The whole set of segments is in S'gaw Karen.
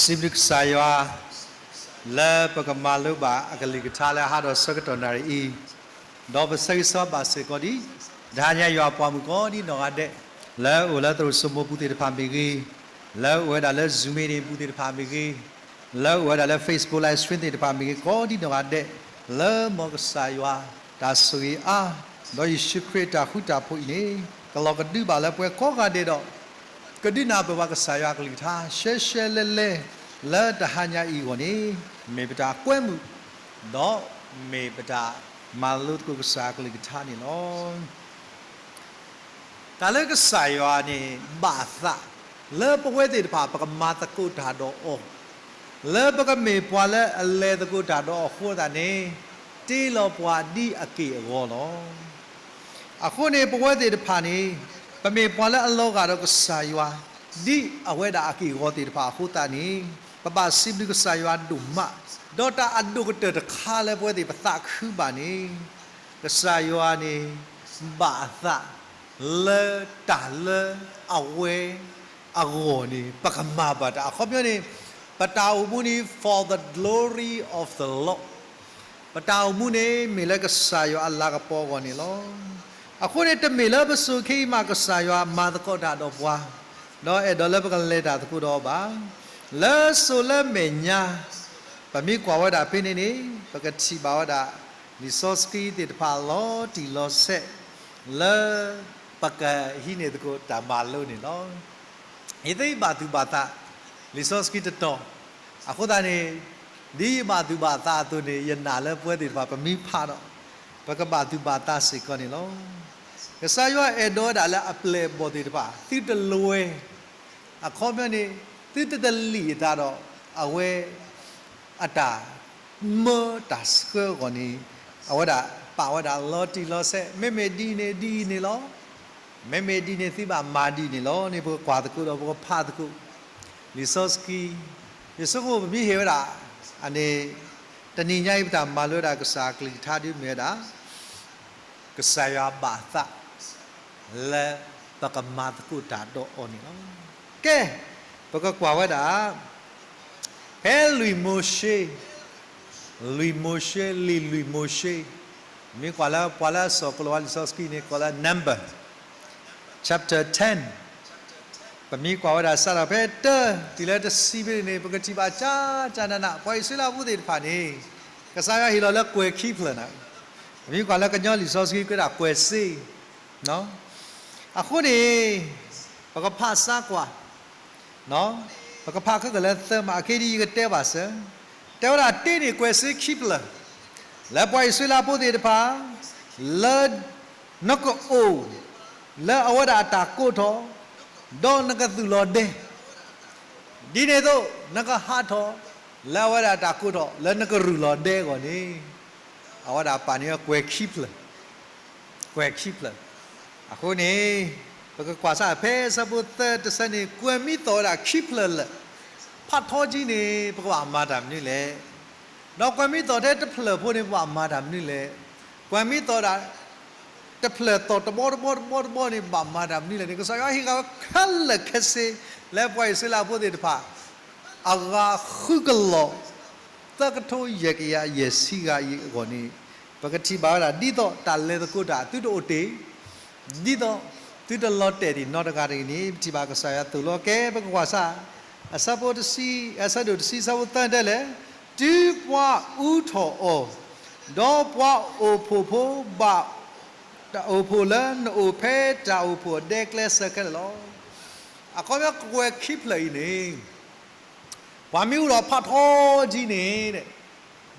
စံးဘျုးကစၢ်ယွၤ လၢပကမၤလိဘၣ်အကလုၢ်ကထါလၢဟါဒီးဆၢကတီၢ်နၣ်ရံၣ်အံၤ, ဒီးပဆၢဂ့ၤဆၢဝါဘၣ်စ့ၢ်ကီးဒ် တဟါညါယွၤအပှၤမုၣ်ကိးဒ်နီၢ်ဂၤဒဲး, လၢအိၣ်လၢသရိာ်စိမိပူၤသ့ၣ်တဖၣ်မ့ၢ်ဂ့ၤ, လၢအိၣ်ဝဲဒၣ်လၢ Zoom meeting ပူၤသ့ၣ်တဖၣ်မ့ၢ်ဂ့ၤ, လၢအိၣ်ဝဲဒၣ်လၢ Facebook live stream သ့ၣ်တဖၣ်မ့ၢ်ဂ့ၤ, ကိးဒ်နီၢ်ဂၤဒဲး, လၢမ်ကစၢ်ယွၤတၢ်ဆိၣ်ဂ့ၤအါ, ဒီးယ့ၣ်ၡူးခရံာ်တၢ်ဃူတၢ်ဖိးအံၤန့ၣ် ကလီၤကဒုဘၣ်လၢပှၤကိးဂၤဒဲးဒီး ကဒုးနၢ်ပၢၢ်ပှၤကစၢ်ယွၤအကလုၢ်ကထါ ရှဲရှဲလဲလဲ လၢတဟါညါအံၤအဂီၢ်န့ၣ်, မ့ၢ်ပတၢ်ကွဲမုာ်, ဒီးမ့ၢ်ပတၢ်မၤလိသကိးကစၢ်အကလုၢ်ကထါန့ၣ်လီၤ. တၢ်လၢကစၢ်ယွၤန့ၣ် ဘၣ်အသး လၢပဝဲသ့ၣ်တဖၣ် ပကမၤသကိးတၢ်ဒီးအီၤ, လၢပကမ့ၢ်ပှၤလၢအလဲၤသကိးတၢ်ဒီးအီၤအဃိသတးန့ၣ်, တ့လီၤပှၤဒ်အက့ၢ်အဂီၤလီၤ. အဃိန့ၣ် ပဝဲသ့ၣ်တဖၣ်န့ၣ်, ပမ့ၢ်ပှၤလၢအလီၤဂာ်ဒီးကစၢ်ယွၤ ဒ်အဝဲဒၣ်အက့ၢ်အဂီၤသ့ၣ်တဖၣ်အဃိသတးန့ၣ်, ပဘၣ်စံးဘျုးကစၢ်ယွၤဒိၣ်မး, ဒီးတၢ်အဒိၣ်ကတၢၢ်တခါလၢပဝဲသ့ၣ်ပသးခုဘၣ်န့ၣ်, ကစၢ်ယွၤန့ၣ် ဘၣ်အသး လၢတၢ်လၢအဝဲအဂီၢ်န့ၣ် ပကမၤဘၣ်တၢ်. အခီပညီန့ၣ်, ပတၢ်အိၣ်မူန့ၣ် for the glory of the Lord. ပတၢ်အိၣ်မူန့ၣ် မ့ၢ်လၢကစၢ်ယွၤအလၤကပီၤအဂီၢ်န့ၣ်လီၤ. အဃိန့ၣ် တမ့ၢ်လၢပစိၤခဲအံၤမး ကစၢ်ယွၤမၤသကိးတၢ်ဒီးပှၤ, ဒီးအဲၣ်ဒိးလၢပကလဲၤတၢ်သကိးဒီးအီၤဘၣ်. လၢစိၤလၢမဲာ်ညါ, ပမ့ၢ်ကွၢ်ဝဲဒၣ်ဖဲန့ၣ်န့ၣ်, ပကထံၣ်ဘၣ်ဝဲဒၣ် လံာ်စီဆှံသ့ၣ်တဖၣ်လီၤတံၢ်လီၤဆဲး လၢပကဟံးန့ၢ်သကိးတၢ်မၤလိန့ၣ်လီၤ. ယသ့ဘၣ်သူၣ်ဘၣ်သး လံာ်စီဆှံတတီၤ, အဃိသတးန့ၣ်, ဒ်ယဘၣ်သူၣ်ဘၣ်သးအသိးန့ၣ် ယနာ်လၢပဝဲသ့ၣ်တဖၣ် ပမ့ၢ်ဖးဒီး, ပကဘၣ်သူၣ်ဘၣ်သးစ့ၢ်ကီးန့ၣ်လီၤ. ကစၢ်ယွၤအဲၣ်ဒိးဝဲဒၣ်လၢအပျဲၢ်အဘီၣ်သ့ၣ်တဖၣ် သုတလၢဝဲ, အခီပညီန့ၣ်, သုတတလံၣ်အသးဒီး အဝဲ အတၢ်မၢတၢ်ဆှၢအဂီၢ်န့ၣ်, အဝဲဒၣ်ပာ်ဝဲဒၣ်လီၤတံၢ်လီၤဆဲး, မ့မ့ၢ်ဒ်အံၤန့ၣ်ဒ်အံၤန့ၣ်လီၤ. မ့မ့ၢ်ဒ်န့ၣ်သုဘၣ်မၤဒ်န့ၣ်လီၤန့ၣ် ပကကွၢ်သကိးဒီးပကဖးသကိး လံာ်စီဆှံ, ယဆိကမိၣ်ပမ့ၢ်ဟ့ၣ်ဝဲဒၣ်, အန့ၣ်, တနံၤညါအံၤပတၢ်မၤလိဝဲဒၣ်ကစၢ်အကလုၢ်ကထါဒ်မ့ၢ်ဝဲဒၣ် ကစၢ်ယွၤဘၣ်သး လၢပကမၤသကိးတၢ်ဒီးအီၤန့ၣ်လီၤ. ကဲ, ပကကွၢ်ဝဲဒၣ် ဖဲလွံၢ်မိၤၡ့, လွံၢ်မိၤၡ့, လံာ်လွံၢ်မိၤၡ့, မ့ၢ်ကွၢ်လၢပှၤလၢအစိာ်ကလိၤဝဲလံာ်စီဆှံန့ၣ် ကိးလၢ Number, chapter ten, ပမ့ၢ်ကွၢ်ဝဲဒၣ်စးထီၣ်ဖဲတၢ တုၤလၢတဆံဖဲန့ၣ်န့ၣ် ပကထံၣ်ဘၣ်ကၠါကၠါနးနး ပှၤအံၣ်စရ့လးဖိသ့ၣ်တဖၣ်န့ၣ်, ကစၢ်ယွၤဟ့ၣ်လီၤလၢကွဲၤခံဖျၢၣ်န့ၣ်, ပမ့ၢ်ကွၢ်လၢကညီလံာ်စီဆှံကဲဒၣ်ကွဲၤစ့ အဃိန့ၣ်, ပကဖးစးကွၢ်, ပကဖးခဲကလၢသၢမး အခဲဒ်ယကတဲဘၣ်စၢၤ, တဲဝဲဒၣ်တ့န့ၢ်ကွဲၤစ့ခံဖျၢၣ်, လၢပှၤအံၣ်စရ့လးဖိသ့ၣ်တဖၣ်, လၢ နကအိၣ် လၢအဝဲဒၣ်အတၢ်ကိးထီၣ်, ဒီးနကသူၣ်လီၤဒဲ ဒ်န့ၣ်အသိး နကဟးထီၣ် လၢအဝဲဒၣ်တၢ်ကိးထီၣ် လၢနကရုၢ်လီၤဒဲအဂီၢ်န့ၣ်, အဝဲဒၣ်ပာ်န့ၢ်ကွဲၤခံဖျၢၣ်, ကွဲၤခံဖျၢၣ်. အဃိန့ၣ်, ပကကွၢ်စးဖဲအဆၢဖိသၢတဆၢန့ၣ် ကွဲၤမံသီၣ်ဝဲဒၣ်ခံဖျၢၣ်လၢာ်, ဖးထီကံန့ၣ် ပကဘၣ်မၤတၢ်မနုၤလဲၣ်. ဒီးကွဲၤမံသီၣ်ထဲတဖျၢၣ်ဖိန့ၣ် ပဘၣ်မၤတၢ်မနုၤလဲၣ်. ကွဲၤမံသီၣ်ဒၣ် တဖျၢၣ်သီၣ်တဘီတဘီတဘီတဘီန့ၣ် ဘၣ်မၤတၢ်မနုၤလဲၣ်န့ၣ် ကစၢ်ယွၤဟ့ၣ်ဂံၢ်ခဲလၢာ်ခဲဆ့ လၢပှၤအံၣ်စရ့လးဖိသ့ၣ်တဖၣ် အဂၤဃုကလီၢ် သၢကထိယဲၢ်ကယၤယဲၢ်ဆံဂၤအံၤအဂီၢ်န့ၣ်, ပကထံၣ်ဘၣ်ဝဲဒၣ် ဒ်သိးတၢ်လဲၤသကိးတၢ်သုတအိၣ်တ့ၢ်, ဒ်သိးသုတလီၤတဲာ်ဒံးနီတဂၤတဂ့ၤန့ၣ် ပထံၣ်ဘၣ်ကစၢ်ယွၤသိၣ်လိကဲ ပကကွၢ်စး အဆၢဖိတဆံ, အဆၢဒိၣ်တဆံ အဆၢဖိသၢတဲလဲၣ်, တုၤပှၤအူထီၣ်အီၤ, ဒီးပှၤအိၣ်ဖှိၣ်ဖိဘၣ် တၢ်အိၣ်ဖှိၣ်လၢနအိၣ်ဖဲတၢ်အိၣ်ဖှိၣ်အဒဲကျဲစၢၤခဲလၢာ်လီၤ. အခီပညီကွဲၤခံဖျၢၣ်အံၤန့ၣ်, ပှၤမ့ၢ်အူထီၣ်ဖးထီကံန့ၣ်,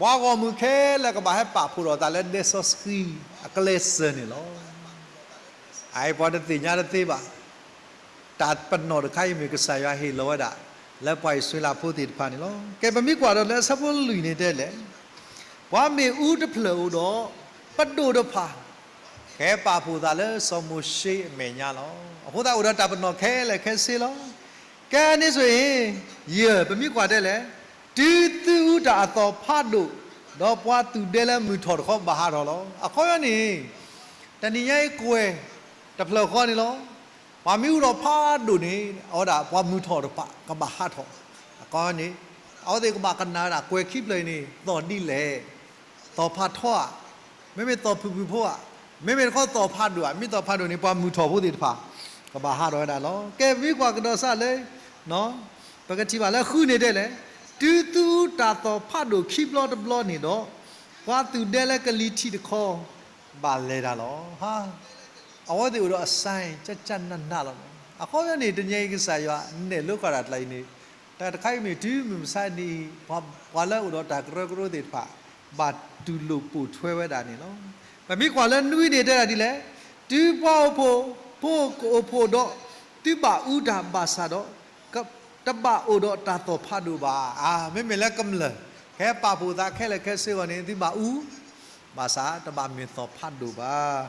ပှၤဂီၢ်မုၢ်ခဲလၢာ်ကဘၣ်ဟဲပာ်ဖှိၣ်ထီၣ်သးလၢဒဲစီဆှံအကျဲစၢၤန့ၣ်လီၤ. အအံၤပှၤတသ့ၣ်ညါတသ့ဘၣ်. တၢ်ပနီၣ်တခါအံၤမ့ၢ်ကစၢ်ယွၤဟ့ၣ်လီၤဝဲဒၣ် လၢပှၤအံၣ်စရ့လးဖိသ့ၣ်တဖၣ်န့ၣ်လီၤ. ကဲ ပမ့ၢ်ကွၢ်ဒီးလၢအဆၢဖိလွံၢ်န့ၣ်တဲလဲၣ်, ပှၤမ့ၣ်အူတဖျၢၣ်အိၣ်ဒီး ပဒိၣ်တဖၣ် ကဟဲပာ်ဖှိၣ်သးလၢစီၤမိၤၡ့အမဲာ်ညါလီၤ. အဃိသတးအိၣ်ဒီးတၢ်ပနီၣ်ခဲလၢာ်ခဲဆ့လီၤ. ကဲန့ၣ်ဆိအံၤ, ယဲၢ် ပမ့ၢ်ကွၢ်တဲလဲၣ်, တုၤသုအူတၢ်အသီၣ်ဖးဒိၣ်, ဒီးပှၤသူၣ်ဒဲလၢမုၢ်ထီၣ်တခီဘၣ်ဟးထီၣ်လီၤ. အခီပညီန့ၣ်, တနံၤညါအံၤကွဲၤတဖျၢၣ်ဃီန့ၣ်လီၤ. ပှၤမ့ၢ်အူထီၣ်ဖးဒိၣ်န့ၣ် အဝဲဒၣ်ပှၤမုၢ်ထီၣ်တဖၣ်ကဘၣ်ဟးထီၣ် အဃိန့ၣ် အဝဲသ့ၣ်ကဘၣ်ကနၣ်ဝဲဒၣ် ကွဲၤခံဖျၢၣ်အံၤန့ၣ် သီၣ်ဒ်လဲၣ်, သီၣ်ဖးထီဧါ, မ့မ့ၢ်သီၣ်ဖုၣ်ဖုၣ်ဖိဧါ, မ့မ့ၢ်တခီသီၣ်ဖးဒိၣ်ဧါ, မ့ၢ်သီၣ်ဖးဒိၣ်န့ၣ် ပှၤမုၢ်ထီၣ်ဖိသ့ၣ်တဖၣ် ကဘၣ်ဟးထီၣ်ဝဲဒၣ်လီၤ. ကဲ ပမ့ၢ်ကွၢ်ကဒီးစးလၢ ပကထံၣ်ဘၣ်လၢဃုန့ၣ်တဲလဲၣ်, တုၤသုအုတၢ်သီၣ်ဖးဒိၣ်ခံဘျီတဘျီန့ၣ်ဒီး, ပှၤသူၣ်ဒဲလၢကလံၤထံးတခီ ဘၣ်လဲၤတၢ်လီၤ. အဝဲသ့ၣ်အိၣ်ဒီးအsign ကၠၢ်ကၠၢ်နးနးလီၤ. အခီပညီန့ၣ် တနံၤအံၤကစၢ်ယွၤနဲၣ်လိဃာ်တၢ်ကျါအံၤန့ၣ်, တၢ်တခါအံၤမ့ၢ်တုၤမုၢ်မဆါတနံၤအံၤ ပှၤလၢအိၣ်ဒီးတၢ်ကရၢကရိသ့ၣ်တဖၣ် ဘၣ်တူၢ်လိာ်ပိာ်ထွဲဝဲဒၣ်န့ၣ်လီၤ. ပမ့ၢ်ကွၢ်လၢနွံန့ၣ်တဲဒၣ်ဒ်လဲၣ်, တုၤပှၤအိၣ်ဖှိၣ်ဖိကအိၣ်ဖှိၣ်ဒီး, သုဘၣ်အူတၢ်ဘၣ်ဆၣ်ဒီး တဘၣ်အိၣ်ဒီးတၢ်သီၣ်ဖးဒိၣ်ဘၣ်. အါ, မ့မ့ၢ်လၢကမျၢၢ် ကဟဲပာ်ဖှိၣ်သးခဲလၢာ်ခဲဆ့အဂီၢ်န့ၣ် သုဘၣ်အူ, ဘၣ်ဆၣ်တဘၣ်မ့ၢ်သီၣ်ဖးဒိၣ်ဘၣ်.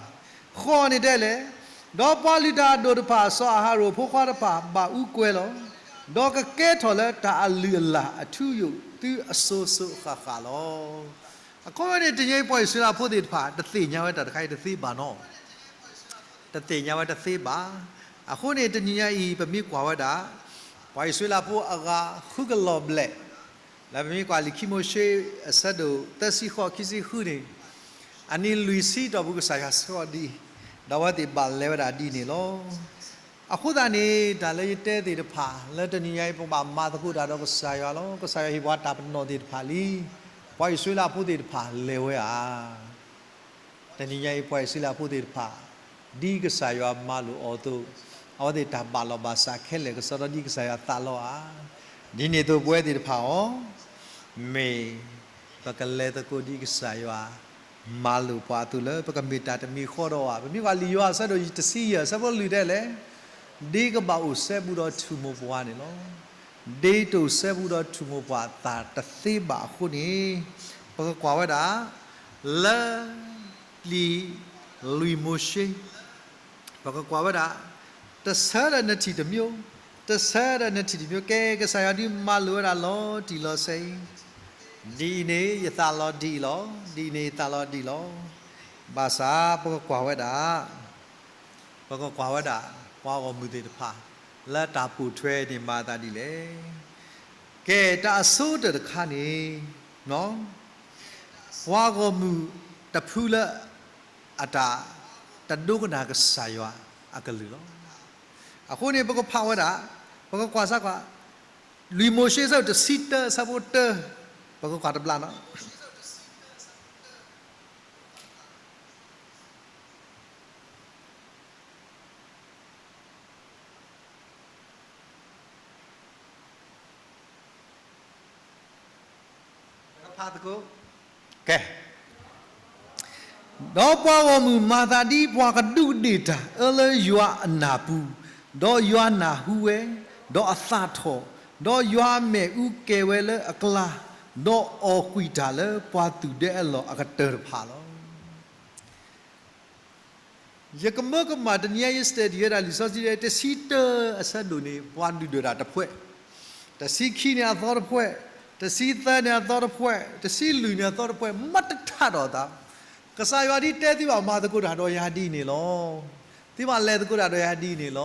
ဃိးန့ၣ်တဲလဲၣ်, ဒီးပှၤလုၢ်တၢ်အဒိၣ်တဖၣ် စီၤအၤဟရိၣ်အဖိခွါတဖၣ် ဘၣ်အူကွဲၤလီၤ. ဒီးကကဲထီၣ်လၢတၢ်အလုၢ်အလၢ်အထူအယိာ် သုအစိၤစိၤဃၣ်ဃၣ်လီၤ. အခီပညီန့ၣ် တနံၤအံၤပှၤအံၣ်စရ့လးဖိသ့ၣ်တဖၣ် တသ့ၣ်ညါဝဲတၢ်တခါအံၤတသ့ဘၣ်နီၤ. တသ့ၣ်ညါဝဲတသ့ဘၣ်. အဃိန့ၣ် တနံၤညါအံၤ ပမ့ၢ်ကွၢ်ဝဲဒၣ် ပှၤအံၣ်စရ့လးဖိအဂၤဃုကလီၤဘျဲၣ်, လၢပမ့ၢ်ကွၢ်လံာ်ခံမိၤၡ့ အဆၢဒိၣ်သၢဆံဃိး ခံဆံဃုန့ၣ်, အနံၤလွံၢ်ဆံတီၢ်ပူၤ ကစၢ်ယွၤဆှၢအီၤဒ်အံၤ, ဒီးအဝဲသ့ၣ်ဘၣ်လဲၤဝဲဒၣ်ဒ်န့ၣ်လီၤ. အဃိသတးန့ၣ် တၢ်လၢယတဲသ့ၣ်တဖၣ် လၢတနံၤညါအံၤ ပကဘၣ်မၤသကိးတၢ်ဒီးကစၢ်ယွၤလီၤ. ကစၢ်ယွၤဟ့ၣ်ပှၤတၢ်ပနီၣ်သ့ၣ်တဖၣ်လံ, ပှၤအံၣ်စရ့လးဖိသ့ၣ်တဖၣ်လဲၤဝဲဧါ. တနံၤညါအံၤ ပှၤအံၣ်စရ့လးဖိသ့ၣ်တဖၣ် ဒ်ကစၢ်ယွၤမၤလိာ်အီၤအသိး, အဝဲသ့ၣ်တၢ်ဘၣ်လီၤဘၣ်စးခဲလၢာ် ကဆှီထီၣ်ဒ်ကစၢ်ယွၤသးလီဧါ. ဒ်န့ၣ်အသိး ပဝဲသ့ၣ်တဖၣ်အီၤ, မ့ၢ်ပကလဲၤသကိးဒ်ကစၢ်ယွၤ မၤလိာ်ပှၤအသိးလၢ ပကမ့ၢ်တၢ်တမံၤဃီဒီးဧါ. ပမ့ၢ်ကွၢ်လံာ်ယိၤဟၣ်အဆၢဒိၣ်တဆံယဲၢ် အဆၢဖိလွံၢ်တဲလဲၣ်, ဒ်ကဘၣ်အိၣ်စဲဘူးဒီးထူၣ်မိၢ်ပှၢ်န့ၣ်လီၤ. ဒ်တအိၣ်စဲဘူးဒီးထူၣ်မိၢ်ပှၢ်အသးတသ့ဘၣ်အဃိန့ၣ်, ပကကွၢ်ဝဲဒၣ် လၢ လံာ်လွံၢ်မိၤၡ့, ပကကွၢ်ဝဲဒၣ် တဆၢဒီးနထံၣ်တမံၤ, တဆၢဒီးနထံၣ်တမံၤ, ကဲ ကစၢ်ယွၤဒုးမၤလိာ်ဝဲဒၣ်လီၤတံၢ်လီၤဆဲးအံၤ, ဒ်အံၤန့ၣ် ယသးလီၤဒ်အံၤလီၤ, ဒ်အံၤန့ၣ် ယသးလီၤဒ်အံၤလီၤ. ဘၣ်ဆၣ်ပကကွၢ်ဝဲဒၣ် ပကကွၢ်ဝဲဒၣ် ပှၤဂီၢ်မုၢ်သ့ၣ်တဖၣ် လၢတၢ်ပိာ်ထွဲန့ၣ်မၤအသးဒ်လဲၣ်. ကဲ တၢ်အဆိကတၢၢ်တခါန့ၣ် ပှၤဂီၢ်မုၢ်တဖုလၢ အတၢ်တဒိကနၣ်ကစၢ်ယွၤအကလုၢ်လီၤ. အဃိန့ၣ် ပကဖးဝဲဒၣ်, ပကကွၢ်စၢ်ကွၢ်, လွံၢ်မိၤၡ့အဆၢဒိၣ်တဆံတၢ အဆၢဖိတၢ, ပကကွၢ်တဘျီနီၤ. ကဲ, ဒီးပှၤဂီၢ်မုၢ်မၤသးဒ်ပှၤကဒူးကဒ့ၣ်တၢ်အၢလၢယွၤအနၢ်ပူၤ, ဒီးယွၤနၢ်ဟူဝဲ, ဒီးအသးထီၣ်, ဒီးယွၤအမ့ၣ်အူကဲၤဝဲလၢအကျါ, ဒီးအီၣ်ကွံာ်တၢ်လၢပှၤသူၣ်ဒဲအလီၢ်အကတၢၢ်တဖၣ်လီၤ. ယကမၢကမၣ်တနံၤအံၤ ယ study ဝဲဒၣ်လံာ်စီဆှံ တဆံတၢအဆၢဒိၣ်န့ၣ် ပှၤဒုၣ်ဒွဲၣ်တၢ်တဖှဲး, တဆံခံန့ၣ်အသီတဖှဲး, တဆံသၢန့ၣ်အသီတဖှဲး, တဆံလွံၢ်န့ၣ်အသီတဖှဲး မ့ၢ်တထးဒီးအသး, ကစၢ်ယွၤဒ်တဲသုဘၣ်မၤသကိးတၢ်ဒီးယၤဒ်အံၤန့ၣ်လီၤ. သုဘၣ်လဲၤသကိးတၢ်ဒီးယၤဒ်အံၤန့ၣ်လီၤ.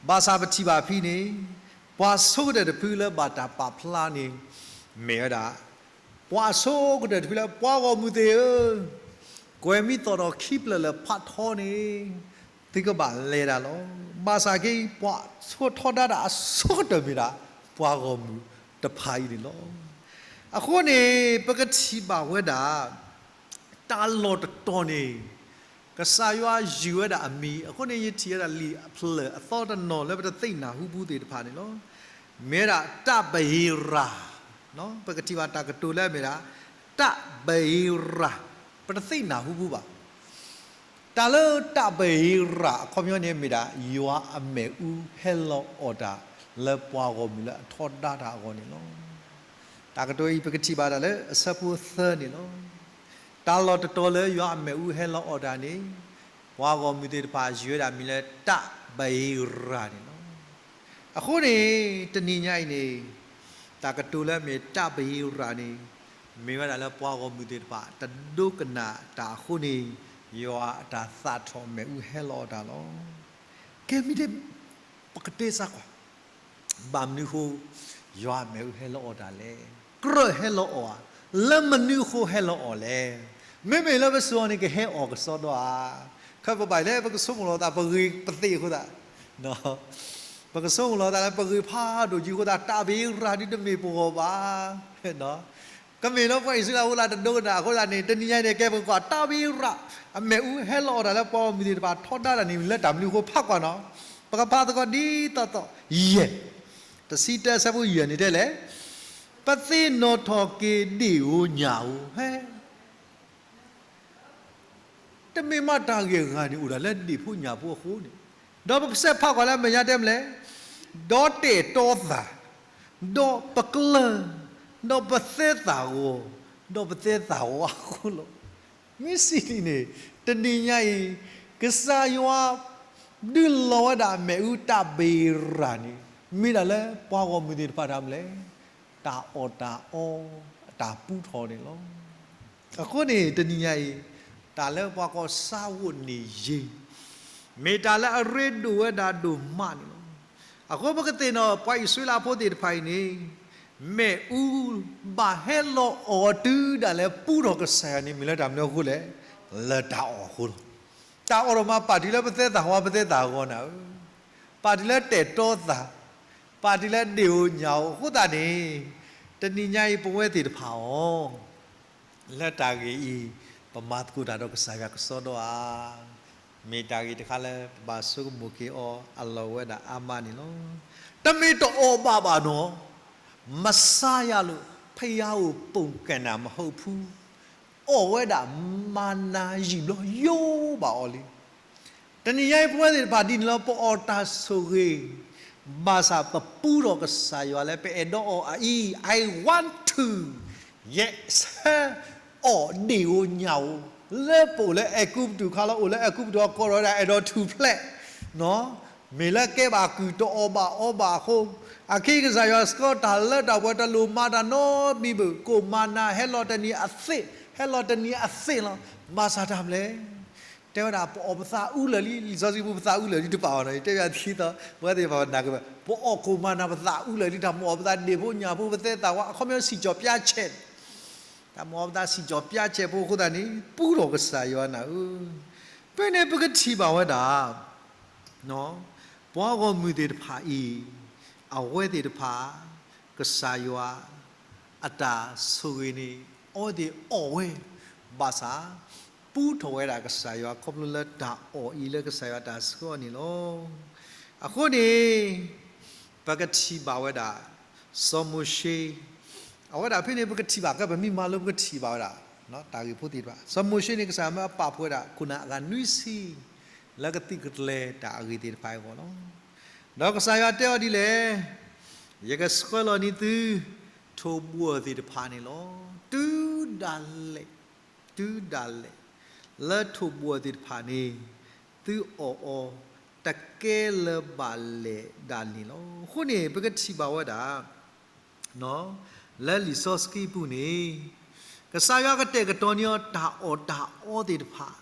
ဘၣ်ဆၣ်ပထံၣ်ဘၣ်ဖဲန့ၣ်, ပှၤဆိကတၢၢ်တဖုလၢဘၣ်တၢ်ပာ်ဖျါန့ၣ် မ့ၢ်ဝဲဒၣ် ပှၤဆိကတၢၢ်တဖုလၢ ပှၤဂီၢ်မုၢ်သ့ၣ်ဧၢ, ကွဲၤမံသီၣ်ထီၣ်ခံဖျၢၣ်လၢဖးထီန့ၣ် သုကဘၣ်လဲၤဒၣ်လီၤ. ဘၣ်ဆၣ်က့ ပှၤဆိထီဒါတၢ်အဆိကတၢၢ်မ့ၢ်ဒၣ် ပှၤဂီၢ်မုၢ်တဖၣ်အံၤန့ၣ်လီၤ. အဃိန့ၣ် ပကထံၣ်ဘၣ်ဝဲဒၣ် တၢ်လီၢ်တတီၤန့ၣ် ကစၢ်ယွၤယုၢ်ဝဲဒၣ်အမံၤ, အဃိန့ၣ် ယထံၣ်ဝဲဒၣ်လံာ်အဖျၢၣ်အသီတနီၤလၢပတသ့ၣ်နၢ်ဟူပူၤသ့ၣ်တဖၣ်န့ၣ်လီၤ. မ့ၢ်ဝဲဒၣ်တၢ်ဘယံၤရၤ, ပကထံၣ်ဘၣ်တၢ်ကတိၤလၢအမ့ၢ်ဒၣ် တၢ်ဘယံၤရၤ, ပတသ့ၣ်နၢ်ဟူပူၤဘၣ်. တၢ်လၢတၢ်ဘယံၤရၤအခီပညီန့ၣ်မ့ၢ်ဒၣ် ယွၤအမ့ၣ်အူဟဲလီၤအီၣ်တၢ်လၢပှၤဂီၢ်မုၢ်လၢအထီဒါတၢ်အဂီၢ်န့ၣ်လီၤ. တၢ်ကတိၤအံၤ ပကထံၣ်ဘၣ်တၢ်လၢအဆၢဖိသၢန့ၣ်လီၤ. တၢ်လီၢ်တတီၤလၢယွၤအမ့ၣ်အူဟဲလီၤအီၣ်တၢ်န့ၣ် ပှၤဂီၢ်မုၢ်သ့ၣ်တဖၣ်ယုၢ်ဝဲဒၣ်မံၤလၢတၢ်ဘယံၤရၤန့ၣ်လီၤ. အဃိန့ၣ် တနံၤညါအံၤန့ၣ် တၢ်ကတိၤလၢအမ့ၢ်တၢ်ဘယံၤရၤန့ၣ် မ့ၢ်ဝဲဒၣ်လၢပှၤဂီၢ်မုၢ်သ့ၣ်တဖၣ် တဒိကနၣ်တၢ်အဃိန့ၣ် ယွၤအတၢ်သးထီၣ်မ့ၣ်အူဟဲလီၤအီၣ်တၢ်လီၤ. ကဲမ့ၢ်ဒ် ပကတဲစၢ်ကွၢ် ဘၣ်မနုၤအဃိ ယွၤအမဲာ်အူဟဲလီၤအီၣ်တၢ်လဲၣ်. ကြၢးဟဲလီၤအီၣ်ဧါ. လၢမနုၤအဃိဟဲလီၤအီၣ်လဲၣ်. မ့မ့ၢ်လၢပစိၤအီၤန့ၣ် ကဟဲအီၣ်ကစီဒီဧါ. ခီဖျိလၢပကဆိကမိၣ်လီၤသးပဂ့ၤပသ့ၣ်အဃိသတး, ပကဆိကမိၣ်လီၤသးလၢပဂ့ၤဖးဒိၣ်ကံအဃိသတး တၢ်ဘံရၣ်ဒုးတမ့ၢ်ပဂီၢ်ဘၣ်. ကမ့ၢ်လၢပှၤအံၣ်စရ့လးဖိလၢတဒိကနၣ်အဃိသတးန့ၣ် တနံၤညါအံၤန့ၣ် ကဲပကကွၢ်တၢ်ဘံရၣ် အမဲာ်အူဟဲလီၤအီၣ်တၢ်လၢပှၤဂီၢ်မုၢ်သ့ၣ်တဖၣ်ထီဒါတၢ်န့ၣ် လၢတၢ်မနုၤအဃိဖးကွၢ်နီၤ. ပကဖးသကိးဒ်သိးသိးယဲၢ်, တဆံတၢအဆၢဖိယဲၢ်န့ၣ်တဲလဲၣ်, ပသ့ၣ်နီၣ်ထီၣ်က့ၤဒ့ၣ်ဧိၤညၣ်ဧိၤ, ဟဲ တမ့ၢ်မးတၢ်ဂ့ၢ်အဂၤန့ၣ်အိၣ်ဒၣ်လၢဒ့ၣ်ဖိညၣ်ဖိအဃိန့ၣ်, ဒီးပကစဲးဖးကွၢ်လၢအမဲာ်ညါတဲမလဲၣ်, ဒီးတဲာ်တီသး, ဒီးပကျၢၤ, ဒီးပသဲသးဂီၤ, ဒီးပသဲသးဝါအဃိလီၤ. မ့ၢ်စံးဒ်န့ၣ်, တနံၤညါအံၤ, ကစၢ်ယွၤ ဒုးလီၤဝဲဒၣ်အမဲာ်အူတၢ်ဘံရၣ်န့ၣ်, မ့ၢ်ဒၣ်လၢပှၤဂီၢ်မုၢ်သ့ၣ်တဖၣ်တၢ်မလဲၣ်, တၢ်အီၣ်တၢ်အီ, တၢ်ပူထီၣ်န့ၣ်လီၤ. အဃိန့ၣ် တနံၤညါအံၤ, တၢ်လၢပှၤကိးစၢ်ဝိၣ်န့ၣ်ယ့ၢ်, မ့ၢ်တၢ်လၢအရ့ဒိၣ်ဝဲဒၣ်ဒိၣ်မးန့ၣ်လီၤ. အဃိပကသ့ၣ်နီၣ် ပှၤအံၣ်စရ့လးဖိသ့ၣ်တဖၣ်အံၤန့ၣ်, မ့ၣ်အူဘၣ်ဟဲလီၤအီၣ်တုၤဒၣ်လဲာ်ပူထီၣ်ကစၢ်ယွၤန့ၣ် မ့ၢ်လၢတၢ်မနုၤအဃိလဲၣ်, လၢတၢ်အီၣ်အဃိလီၤ. တၢ်အီၣ်ဒိၣ်မး ပာ်တုၤလၢပသဲသးဝါပသဲသးဂီၤနၤဧၢ, ပာ်တုၤလၢတဲာ်တီသး, ပာ်တုၤလၢဒ့ၣ်ဧိၤညၣ်ဧိၤအဃိသတးန့ၣ်, တနံၤညါအံၤပဝဲသ့ၣ်တဖၣ်အီၤ လၢတၢ်ဂ့ၢ်အံၤ, ပမၤသကိးတၢ်ဒီးကစၢ်ယွၤကစီဒီဧါ. မ့ၢ်တၢ်ဂ့ၢ်တခါလၢပဘၣ်ဆိကမိၣ်က့ၤအီၤအလီၢ်ဝဲဒၣ်အါမးန့ၣ်လီၤ. တမ့ၢ်တအီၣ်ဘၣ်ဘၣ်နီၤ, မဆါယၤလိာ် ဖယါဧိၤပိာ်ကနၣ်မဟူဖူ, အီၣ်ဝဲဒၣ်မၤနၤယံာ်ဘျီယိာ်ဘၣ်အီၤလံ. တနံၤညါအံၤပဝဲသ့ၣ်တဖၣ်ဒ်န့ၣ်လီၤ ပအီၣ်တၢ်ဆိၣ်ဂ့ၤ, ဘၣ်ဆၣ်ပပူထီၣ်ကစၢ်ယွၤလၢပအဲၣ်ဒိးအီၣ်အအံၤ I want to, yes, အီၣ်ဒ့ၣ်ဧိၤညၣ်ဧိၤ, လၢပအိၣ်လၢအဲၤကူပတူးခါလီၤ အိၣ်လၢအဲၤကူပတူးအကီၢ်ဒီးဝဲဒၣ် အဲၣ်ဒိးထူၣ်ဖျဲး မ့ၢ်လၢကဲဘၣ်ကုၢ်တအီၣ်ဘၣ်အီဘၣ်အဃိ, အခံကစၢ်ယွၤဆှၢတၢ်လၢတၢ်ပှဲၤတလိၣ်မၤတၢ်နီတမံၤဘၣ်, ကိၣ်မၤနၤဟဲလီၤတနံၤအသ့ၣ်, ဟဲလီၤတနံၤအသ့ၣ်လီၤ. ဘၣ်ဆၣ်တၢ်မလဲၣ်, တဲဝဲဒၣ် ပအီၣ်ပသးအူလၢာ်လံ, လံာ်စီဆှံပူၤပသးအူလၢာ်လံတပာ်ဘၣ်နီၤ, ယတဲယၤသံသီ, ပဝဲသ့ၣ်တဖၣ်ပနၢ်က့ၤဘၣ်, ပအီၣ်ကိၣ်မၤနၤပသးအူလၢာ်လံ, တၢ်မ့ၢ်အီၣ်ပသးဒ့ၣ်ဖိညၣ်ဖိပသဲသးဝါ အခီပညီစံၣ်ကၠီၣ်ပျါဆဲး, တၢ်မ့ၢ်အီၣ်ပသးစံၣ်ကၠီၣ်ပျါဆဲးဖိအဃိသတးန့ၣ် ပူထီၣ်ကစၢ်ယွၤနၤဧၢ. ဖဲန့ၣ်ပကထံၣ်ဘၣ်ဝဲဒၣ် ပှၤဂီၢ်မုၢ်သ့ၣ်တဖၣ်အံၤ, အဝဲသ့ၣ်တဖၣ်, ကစၢ်ယွၤ, အတၢ်ဆိၣ်ဂ့ၤန့ၣ်, အဝဲသ့ၣ်အီၣ်ဝဲ, ဘၣ်ဆၣ်, ပူထီၣ်ဝဲဒၣ်ကစၢ်ယွၤခီဖျိလၢတၢ်အီၣ်အံၤလၢကစၢ်ယွၤတၢ်ဆှၢအီၤန့ၣ်လီၤ. အဃိန့ၣ်, ပကထံၣ်ဘၣ်ဝဲဒၣ်, စီၤမိၤၡ့ အဝဲဒၣ်ဖဲန့ၣ်ပကထံၣ်ဘၣ် ကဲပမ့ၢ်မၤလိပကထံၣ်ဘၣ်ဝဲဒၣ်, တၢ်ဂ့ၢ်ဖိသ့ၣ်တဖၣ် စီၤမိၤၡ့န့ၣ် ကစၢ်ယွၤမၢအပာ်ဖှိၣ်ဝဲဒၣ် ခိၣ်နၢ်အဂၤနွံဆံ, လၢကသုးကကျဲၤတၢ်အဂ့ၢ်သ့ၣ်တဖၣ်အဂီၢ်လီၤ. ဒီးကစၢ်ယွၤတဲအီၤဒ်လဲၣ်, ယကဆှၢလီၤန့ၢ်သု, ထိၣ်ဘှီၣ်သ့ၣ်တဖၣ်န့ၣ်လီၤ. တုၤဒၣ်လဲာ်, တုၤဒၣ်လဲာ်, လၢထိၣ်ဘှီၣ်သ့ၣ်တဖၣ်န့ၣ်, သုအီၣ်အီၤ, တကဲလၢၤဘၣ်လဲၣ်ဒၣ်န့ၣ်လီၤ. အဃိန့ၣ် ပကထံၣ်ဘၣ်ဝဲဒၣ် လၢလံာ်စီဆှံပူၤန့ၣ်, ကစၢ်ယွၤကတဲာ်ကတီၤန့ၢ်အီၤတၢ်အီၣ်တၢ်အီသ့ၣ်တဖၣ်,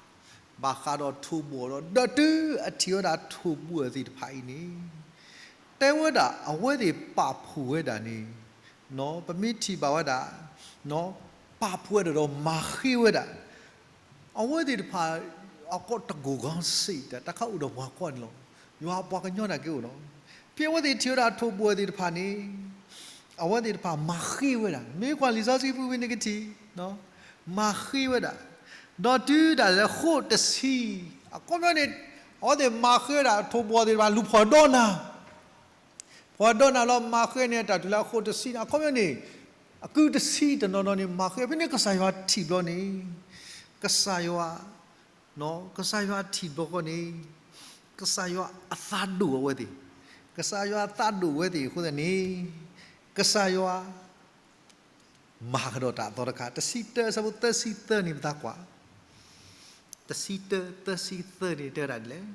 ဘၣ်ဃးဒီးထိၣ်ဘှီၣ်ဒီး ဒီးတုၤအထံၣ်ဝဲဒၣ်ထိၣ်ဘှီၣ်သ့ၣ်တဖၣ်အံၤန့ၣ်, တဲဝဲဒၣ်အဝဲသ့ၣ်ပာ်ဖှိၣ်ဝဲဒၣ်န့ၣ်, ပမ့ၢ်ထံၣ်ဘၣ်ဝဲဒၣ်, ပာ်ဖှိၣ်ဝဲဒၣ်ဒီးမၤဃ့ဝဲဒၣ် အဝဲသ့ၣ်တဖၣ်, အကိးတၢ်ဂိၢ်ဂီၤစ့ၢ် တၢ်တခါအိၣ်ဒီးပှၤကွၢ်န့ၣ်လီၤ. ယွၤပှၤကညီနာ်က့အိၣ်လီၤ. ဖဲအဝဲသ့ၣ်ထံၣ်ဝဲဒၣ်ထိၣ်ဘှီၣ်သ့ၣ်တဖၣ်န့ၣ်, အဝဲသ့ၣ်တဖၣ်မၤဃ့ဝဲဒၣ်, မ့ၢ်ကွၢ်လံာ်စီဆှံပူၤဖဲန့ၣ်ကထံၣ်, မၤဃ့ဝဲဒၣ်, ဒီးတုၤဒၣ်လဲာ်ဃိးတဆံ, အခီပညီန့ၣ်, အဝဲသ့ၣ်မၤဃ့ဝဲဒၣ်ထိၣ်ဘှီၣ်သ့ၣ်တဖၣ် လူၤဖီၣ်ဒီနၤ ဖီၣ်ဒီနၤလီၤ မၤဃ့န့ၣ် တၢ်တုၤလၢအဃိးတဆံန့ၣ် အခီပညီန့ၣ်, အကုတဆံတနီၤနီၤန့ၣ် မၤဃ့ ဖဲန့ၣ်ကစၢ်ယွၤထံၣ်ဘျီန့ၣ်, ကစၢ်ယွၤ, ကစၢ်ယွၤထံၣ်ဘျီဃီန့ၣ်, ကစၢ်ယွၤအသးဒိၣ်အဝဲသ့ၣ်, ကစၢ်ယွၤအသးဒိၣ်ဝဲသ့ၣ်အဃိသတးန့ၣ်, ကစၢ်ယွၤ မၤကဒီးတၢ်အသီတခါ, တဆံတၢ အဆၢဖိသၢဆံသၢန့ၣ် ပသးကွၢ်, တဆံတၢ သၢဆံသၢန့ၣ် တဲဝဲဒၣ်ဒ်လဲၣ်,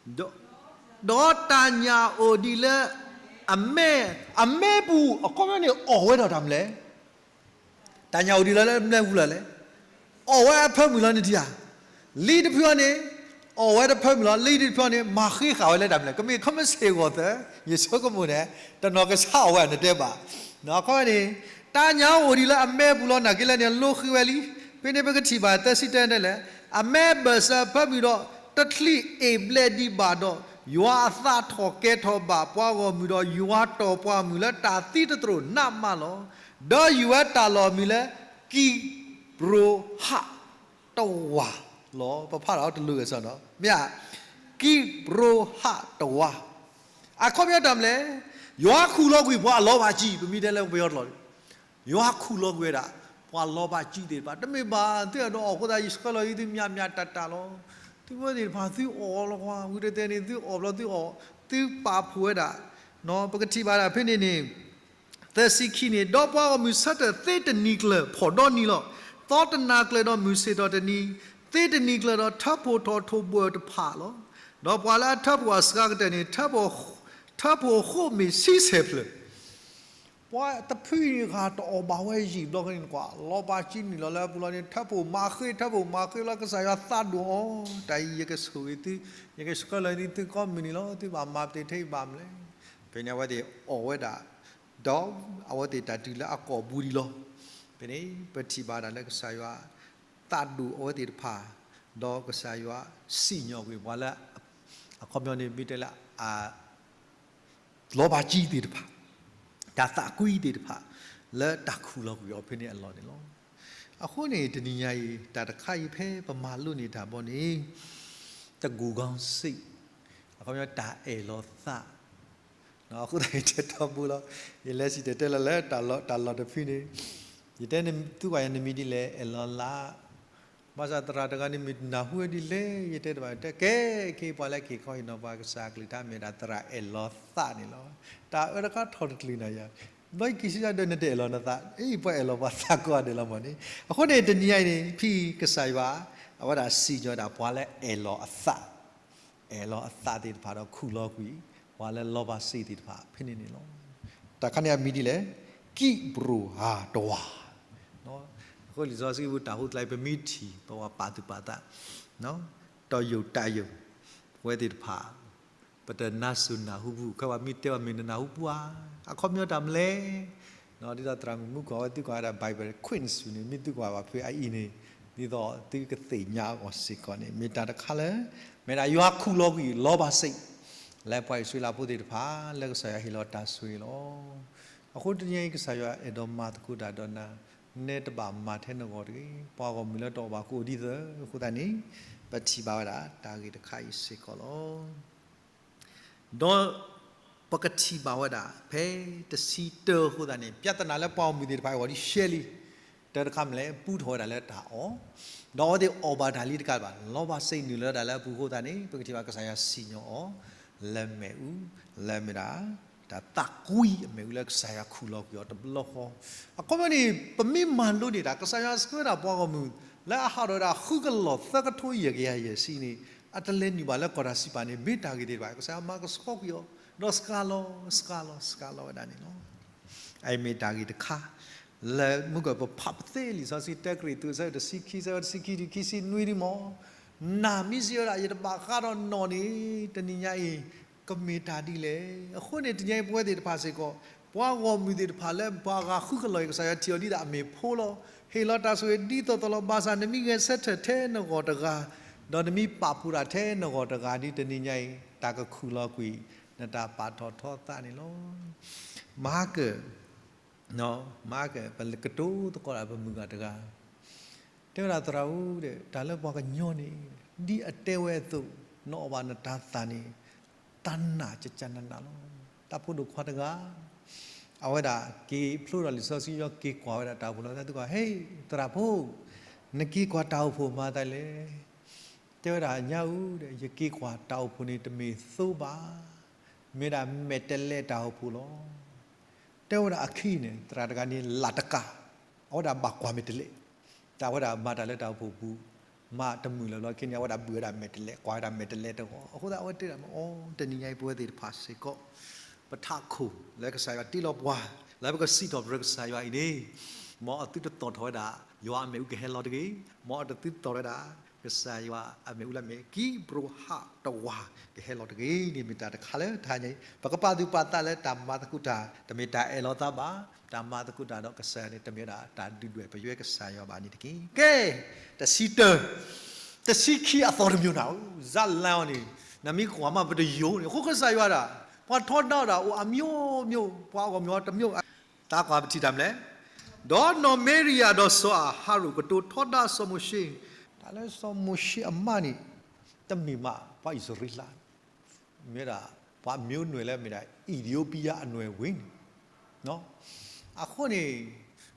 ဒီးတၢ်ညၣ်အိၣ်ဒ်လၢအမဲ, အမဲပူၤ အခီပညီန့ၣ် အီၣ်ဝဲဒီးတၢ်မနုၤလဲၣ်, တၢ်ညၣ်အိၣ်ဒ်လဲၣ်လၢအမဲပူၤလဲၣ်, အီၣ်ဝဲအဖၢမုၢ်လီၤန့ၣ်ဧါ, လံာ်တဖုအံၤန့ၣ်, အီၣ်ဝဲတဖၢမုၢ်လီၤ. လံာ်တဖျၢၣ်န့ၣ် မၤဃ့ဃာ်ဝဲလၢတၢ်မနုၤလဲၣ်, ကမ့ၢ်ခီမ့ၢ်ဆ့ၣ်ဂီၤသၢ, ယဆိကမိၣ်န့ၣ် တနီၤကစၢ်အီၣ်ဝဲန့ၣ်တဲဘၣ်. အခီပညီန့ၣ် တၢ်ညါအိၣ်ဒံးလၢအမဲပူၤလီၤ. နာ်က့လဲၣ်န့ၣ် လိဃ့ဝဲလံ. ဖဲန့ၣ်ပကထံၣ်ဘၣ်သၢဆံတၢတဲလဲၣ်, အမဲဘၢၣ်စၢၤဖၢမုၢ်ဒီး တချံးအ့ၣ်ဘျဲၣ်ဒံးဘၣ်ဒီး ယွၤအသးထီၣ်ကဲထီၣ်ဘၣ်ပှၤဂီၢ်မုၢ်ဒီး ယွၤတီၢ်ပှၤဂီၢ်မုၢ်လၢတၢ်သံတသရိာ်နးမးလီၤ. ဒီးယုၢ်ဝဲတၢ်လီၢ်အမံၤလၢ ကံးဘြိၤဟၣ်တဝၤလီၤ. ပဖးဒီးတလိၤဂဲၤဆၢနီၤ, မ့ၢ်ဧါ, ကံးဘြိၤဟၣ်တဝၤ. အခီပညီတၢ်မနုၤလဲၣ်, ယွၤခူၣ်လီၤကွံာ်ပှၤအလီၤဘၣ်ကံ, ပမ့ၢ်တဲလၢပယီၤတလီၢ်, ယွၤခူၣ်လီၤကွံာ်ဝဲဒၣ် ပှၤလီၤဘၣ်ကံသ့ၣ်တဖၣ်, တမ့ၢ်ဘၣ်သုအဲၣ်ဒိးအီၣ်အဃိသတး ယဆှၢလီၤသုမးမးတၢ်တၢ်လီၤ. သုဝဲသ့ၣ်တဖၣ်သုအီၣ်လီၤကွၢ်, ဝံၤတတဲန့ၣ် သုအီၣ်ဘျီသုအီၣ်, သုပာ်ဖှိၣ်ဝဲဒၣ်, ပကထံၣ်ဘၣ်ဒၣ်ဖဲန့ၣ်န့ၣ် သၢဆံခံန့ၣ်, ဒီးပှၤဂီၢ်မုၢ်ဆၢထၢၣ်သ့တနံၤကျၢၤဖီၣ်ဒီနံၤလီၤ. သီတနၤကျၢၤဒီးမုၢ်ဆ့ၣ်ထီၣ်တနံၤ, သ့တနံၤကျၢၤဒီးထၢဖှိၣ်ထီၣ်ထိၣ်ဘှၢၣ်တဖၣ်လီၤ. ဒီးပှၤလၢအထၢဖှိၣ်အစှၤကတၢၢ်န့ၣ် ထၢဖှိၣ်အဃိးမ့ၢ်ဆံဆဲၣ်ဖျၢၣ် ပှၤတဖုအံၤတဂၤတအီၣ်ဘၣ်ဝဲယံာ်ဘျီန့ၣ်ကွၢ်, လီၤဘၣ်ကံနုာ်လီၤလၢအပူၤလီၤန့ၣ် ထၢဖှိၣ်မၤဃ့, ထၢဖှိၣ်မၤဃ့လီၤ, ကစၢ်ယွၤသးဒိၣ်အီၤ, တၢ်အံၤယကဆိၣ်ဂ့ၤသု, ယကဆှၢလီၤသုကိးမုၢ်နံၤလီၤ, သုဘၣ်မၤပတ့ၢ်ထဲအံၤဘၣ်မနုၤလဲၣ်. ဖဲန့ၣ်အဝဲသ့ၣ်အီၣ်ဝဲဒၣ်, ဒီးအဝဲသ့ၣ်တၢ်တုၤလၢအကိာ်ပူၤဒံးလီၤ. ဖဲန့ၣ် ပထံၣ်ဘၣ်ဒၣ်လၢကစၢ်ယွၤသးဒိၣ်အဝဲသ့ၣ်တဖၣ်, ဒီးကစၢ်ယွၤစံၣ်ညီၣ်ကွံာ်ပှၤလၢ အခီပညီန့ၣ် မ့ၢ်တဲလၢအ လီၤဘၣ်ကံသ့ၣ်တဖၣ်, တၢ်သးကွံသ့ၣ်တဖၣ် လၢတၢ်ခူၣ်လီၤကွံာ်အီၤဖဲန့ၣ်အလီၢ်န့ၣ်လီၤ. အဃိန့ၣ် တနံၤညါအံၤ တၢ်တခါအံၤဖဲပမၤလိန့ၢ်တၢ်ဘီန့ၣ် တကူၣ်ခေါင်းစိတ်, အခီပညီ တၢ်အဲၣ်လီၤသး, အဃိသတးယတဲထီဘိလီၤ. ယလဲၤစံၣ်တဲၤတဲလီၤလၢတၢ်လီၢ်တဖုန့ၣ်, ယတဲသုကွၢ်ယၤနမံၤဒ်လဲၣ်, အဲၣ်လီၤလး, ဘၣ်ဆၣ်သရၣ်တဂၤန့ၣ်မ့ၢ်နၢ်ဟူဝဲဒ်လဲၣ်, ယတဲတဘၣ်, တဲကဲ, က့ၤပှၤလၢက့ၤခီဟ့ၣ်နီၤပှၤကစၢ်အကလုၢ်ကထါမ့ၢ်ဒၣ်သရၣ်အဲၣ်လီၤသးန့ၣ်လီၤ. တၢ်အၢတခါထီၣ်တချုးနၤယၤ, ဘျီယက့ၤစံးဒၣ်ဒီးနတအဲၣ်လီၤနသး, အံၤ ပှၤအဲၣ်လီၤပှၤသးကိးဂၤဒဲးလီၤမးန့ၣ်. အဃိန့ၣ် တနံၤညါအံၤန့ၣ် ဖဲကစၢ်ယွၤ အဝဲဒၣ်စံၣ်ညီၣ်ဒၣ်ပှၤလၢအဲၣ်လီၤအသး, အဲၣ်လီၤအသးသ့ၣ်တဖၣ်ဒီးခူၣ်လီၤကွံာ် ပှၤလၢလီၤဘၣ်စ့သ့ၣ်တဖၣ်ဖဲန့ၣ်န့ၣ်လီၤ. တၢ်ခါန့ၣ်အမံၤဒ်လဲၣ်, ကံးဘြိၤဟၣ်တဝၤ. အဃိလံာ်စီဆှံပူၤတၢ်ဟူသလၢ ပမ့ၢ်ထံၣ် ပဝဲပာ်သူၣ်ပာ်သး, တီၢ်ယိာ်တၢ်ယိာ်, ပဝဲသ့ၣ်တဖၣ် ပတနါစိၤနၢ်ဟူပူၤ, ခဲပှၤမ့ၢ်တဲဘၣ်မ့ၢ်နနၢ်ဟူပူၤဧါ, အခီပညီတၢ်မနုၤလဲၣ်. ဒ်သိးသရၣ်မုၣ်မူကွၢ်ဝဲ သုကွၢ်ဝဲဒၣ် Bible quiz န့ၣ် မ့ၢ်သုကွၢ်ဘၣ်ဖဲအအံၤန့ၣ်, ဒ်သိးသုကသ့ၣ်ညါအီၤစ့ၢ်ကီးန့ၣ် မ့ၢ်တၢ်တခါလၢ မ့ၢ်ဒၣ်ယွၤခူၣ်လီၤကွံာ်လီၤဘၣ်စ့ လၢပှၤအံၣ်စရ့လးဖိသ့ၣ်တဖၣ် လၢကစၢ်ယွၤဟ့ၣ်လီၤတၢ်ဆိၣ်ဂ့ၤလီၤ. အဃိတနံၤအံၤ ကစၢ်ယွၤအဲၣ်ဒိးမၤသကိးတၢ်ဒီးနၤ, နတဘၣ်မၤထဲနဂီၢ်တဂ့ၤ, ပှၤဂီၢ်မုၢ်လၢတအီၣ်ဘၣ်ကအိၣ်ဒ်သိးအဃိသတးန့ၣ်, ပထံၣ်ဘၣ်ဝဲဒၣ်တၢ်ဂ့ၢ်တခါအံၤစ့ၢ်ကီးလီၤ. ဒီးပကထံၣ်ဘၣ်ဝဲဒၣ် ဖဲတဆံတၢအဃိသတးန့ၣ် ပြဿနာလၢပှၤဂီၢ်မုၢ်သ့ၣ်တဖၣ်အဂီၢ်ဒ်ရှဲလံ. တၢ်တခါမနုၤလဲၣ်, ပူထီၣ်ဝဲဒၣ်လၢတၢ်အီၣ်, ဒီးအဝဲသ့ၣ်အီၣ်ဘၣ်တၢ်လံတကးဘၣ်, လီၤဘၣ်စ့နုာ်လီၤဝဲဒၣ်လၢအပူၤအဃိသတးန့ၣ် ပကထံၣ်ဘၣ်ကစၢ်ယွၤစံၣ်ညီၣ်အီၤ လၢမ့ၣ်အူ, လၢမ့ၢ်ဒၣ် တၢ်သးကွံအမ့ၣ်အူလၢကစၢ်ယွၤခူၣ်လီၤကွံာ်အီၤတဘျီဃီ. အခီပညီန့ၣ် ပမ့ၢ်မၤလိန့ၢ်တၢ် ကစၢ်ယွၤဆှၢဒၣ်ပှၤဂီၢ်မုၢ် လၢအဟးထီၣ်ဝဲဒၣ်ဃုကလီၢ်သၢကထိယဲၢ်ကယၤယဲၢ်ဆံန့ၣ် အတလဲၤနုာ်ဘၣ်လၢကီၢ်တၢ်စံးပာ်န့ၣ် မ့ၢ်တၢ်ဂ့ၢ်သ့ၣ်တဖၣ် ကစၢ်ယွၤမၤကဆှီကွံာ်အီၤ ဒီးစှၤလီၤ စှၤလီၤ စှၤလီၤဝဲဒၣ်န့ၣ်လီၤ. အအံၤမ့ၢ်တၢ်ဂ့ၢ်တခါ လၢမုၢ်ကီၢ်ပဖးပသ့လံာ်စီဆှံ တၢကရံၣ်သူး အဆၢတဆံခံ အဆၢတဆံခံတုၤခံဆံနွံဒ်မ့ၢ် နမ့ၢ်စံးဝဲဒၣ် ယတဘၣ်ဃးဒီးနီၢ်န့ၣ် တနံၤညါအံၤ ကမ့ၢ်တၢ်ဒ်လဲၣ်. အဃိန့ၣ် တနံၤအံၤပဝဲသ့ၣ်တဖၣ်စ့ၢ်ကီး ပှၤဂီၢ်မုၢ်သ့ၣ်တဖၣ်လၢပှၤဂၤဃုကလီၢ်အံၤ ကစၢ်ယွၤထံၣ်အီၤဒ်သိးအမ့ၢ်ဖိလီၤ. ဟ့ၣ်လီၤတၢ်ဆိၣ်ဂ့ၤဒ်သိးသိးလီၤ. ဘၣ်ဆၣ်နမ့ၢ်ဂဲၤဆၢထၢၣ်ထဲနဂီၢ်တဂၤ ဒီးနမ့ၢ်ပာ်ဖှိၣ်တၢ်ထဲနဂီၢ်တဂၤဒ်တနံၤညါအံၤ တၢ်ကခူၣ်လီၤကွံာ် နတၢ်ပာ်ထီၣ်ထီသးန့ၣ်လီၤ. မဟါကၢၣ် မဟါကၢၣ် ပကတိၤသကိးဒၣ်ပမုၢ်ဂၤတဂၤ တဲဝဲဒၣ်သရၣ်ဧၢ, တၢ်လၢပှၤကညီန့ၣ် ဒ်အတဲဝဲအသိး နအီၣ်ဘၣ်နတၤသၣ်န့ၣ် တၢ်နာ်ကကနနၤလီၤ. တၢ်ဖိဒိၣ်ခွါတဂၤ အဝဲဒၣ်က့ၤဖျိဒီးလံာ်စီဆှံ က့ၤကွၢ်ဝဲဒၣ်တၢ်အိၣ်ဖှိၣ်လီၤ. တၢ်သူကွၢ် ဟ့ၣ် သရၣ်ဖိ, နက့ၤကွၢ်တၢ်အိၣ်ဖှိၣ်မၤသးလဲၣ်. တဲဝဲဒၣ် ညါဧၢ, ယက့ၤကွၢ်တၢ်အိၣ်ဖှိၣ်န့ၣ် တမ့ၢ်သိဘၣ်, မ့ၢ်ဒၣ်မဲာ်တဲးလဲးတၢ်အိၣ်ဖှိၣ်လီၤ. တဲဝဲဒၣ်အခံန့ၣ် သရၣ်တဂၤန့ၣ် လၢ်တကး အဝဲဒၣ်ဘၣ်ကွၢ်မဲာ်တဲးလဲး, တၢ်ဝဲဒၣ်မၤတၢ်လၢတၢ်အိၣ်ဖှိၣ်ပူၤ မၤတမုာ်လၢၤဘျီ ခဲန့ၣ် အဝဲဒၣ်ဘုၣ်ဝဲဒၣ်မဲာ်တဲးလဲး ကွၢ်ဝဲဒၣ်မဲာ်တဲးလဲးတဂီၤ. အဃိသတး အဝဲတဲဒၣ်မ့ၢ်အီၤ တနံၤညါအံၤ ပဝဲသ့ၣ်တဖၣ်စ့ၢ်ကီး ပထးခိၣ်လၢကစၢ်ယွၤတ့လီၤပှၤ လၢပကစံးထီၣ်ပတြၢၤကစၢ်ယွၤအံၤန့ၣ် မ်အသုတသီၣ်ထီၣ်ဝဲဒၣ် ယွၤအမ့ၣ်အူကဟဲလီၤတဂ့ၤ, မ်အတသုသီၣ်ထီၣ်ဝဲဒၣ် ကစၢ်ယွၤအမ့ၣ်အူလၢအမ့ၢ် ကံးဘြိဟၣ်တဝၤ ကဟဲလီၤတဂ့ၤန့ၣ် မ့ၢ်တၢ်တခါလၢတဟါညါအံၤ ပကပာ်သူၣ်ပာ်သးလၢတၢ်မၤသကိးတၢ် တမ့ၢ်တၢ်အဲၣ်လီၤသးဘၣ်, တၢ်မၤသကိးတၢ်ဒီးကစၢ်ယွၤန့ၣ် တမ့ၢ်ဝဲဒၣ်တၢ်ဒုၣ်ဒွဲၣ်ပယွဲကစၢ်ယွၤဘၣ်န့ၣ်တက့ၢ်. ကဲ, တဆံတၢ, တဆံခံအသီတမံၤနၤဧၢ, ဇာတ်လမ်းအံၤန့ၣ် နမ့ၢ်ကွၢ်မးပတယိာ်န့ၣ် အဃိကစၢ်ယွၤဒၣ် ပှၤထီဒါဒၣ်အိၣ်အမျိုးမျိုး, ပှၤအဂီၢ်မ့ၢ်တမျိုး, သးကွၢ်ပထံၣ်တၢ်မနုၤလဲၣ်. ဒီးနီၢ်မံၤရံယၤဒီးစီၤအၤဟရိၣ်ကတိၤထီဒါစီၤမိၤၡ့, တၢ်လၢစီၤမိၤၡ့အမါန့ၣ် တမ့ၢ်မးပှၤအံၣ်စရ့လး, မ့ၢ်ဒၣ် ပှၤမျိုးနွယ်လၢမ့ၢ်ဒၣ် Ethiopia အနွယ်ဝင်န့ၣ်, အဃိန့ၣ်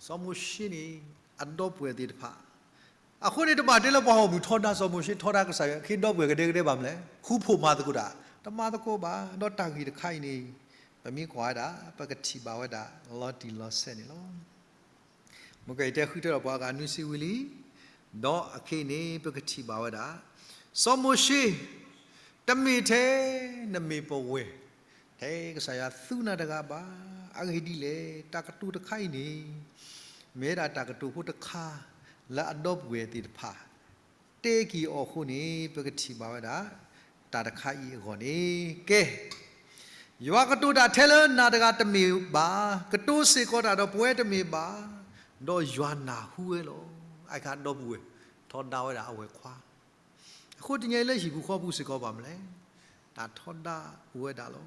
စီၤမိၤၡ့န့ၣ် အဒီပုၢ်ဝဲၢ်သ့ၣ်တဖၣ် အဃိန့ၣ် တဘၣ်တဲလၢပှၤဂီၢ်မုၢ်ထီဒါစီၤမိၤၡ့ ထီဒါကစၢ်ယွၤ ခ့ဒီပုၢ်ဝဲၢ်ကဒဲကဒဲဘၣ်မနုၤလဲၣ်, ဃူဖိးမၤသကိးတၢ် တမၤသကိးဘၣ်, ဒီးတၢ်ဂ့ၢ်တခါအံၤန့ၣ် ပမ့ၢ်ကွၢ်ဝဲဒၣ် ပကထံၣ်ဘၣ်ဝဲဒၣ် လီၤတံၢ်လီၤဆဲးန့ၣ်လီၤ. မ့ၢ်ကယတဲဃုထၢဒီးပှၤဂၤနွံဆံဝံၤလံ, ဒီးအခဲအံၤန့ၣ် ပကထံၣ်ဘၣ်ဝဲဒၣ် စီၤမိၤၡ့ တမ့ၢ်ထဲနမ့ၢ်ပဝဲၢ်, ထဲကစၢ်ယွၤသူနၤတဂၤဘၣ်. အဂ့ၢ်ဒ်လဲၣ်, တၢ်ကတိၤတခါအံၤန့ၣ် မ့ၢ်ဝဲဒၣ်တၢ်ကတိၤဖိတခါ လၢအဒီပုၢ်ဝဲၢ်သ့ၣ်တဖၣ် တဲက့ၤအီၤအဃိန့ၣ် ပကထံၣ်ဘၣ်ဝဲဒၣ် တၢ်တခါအံၤအဂီၢ်န့ၣ် ကဲ ယွၤကတိၤတၢ်ထဲလၢနၤတဂၤတမ့ၢ်ဘၣ်, ကတိၤစ့ၢ်ကီးတၢ်ဒီးပဝဲတမ့ၢ်ဘၣ်, ဒီးယွၤနၢ်ဟူဝဲလီၤ. အကဒီပုၢ်ဝဲၢ် ထီဒါဝဲဒၣ်အဝဲၢ်ခွါ, အဃိတနံၤအံၤလၢဟံၣ်ပူၤဃီပူၤစ့ၢ်ကီးဘၣ်မနုၤလဲၣ်, တၢ်ထီဒါအိၣ်ဝဲဒၣ်လီ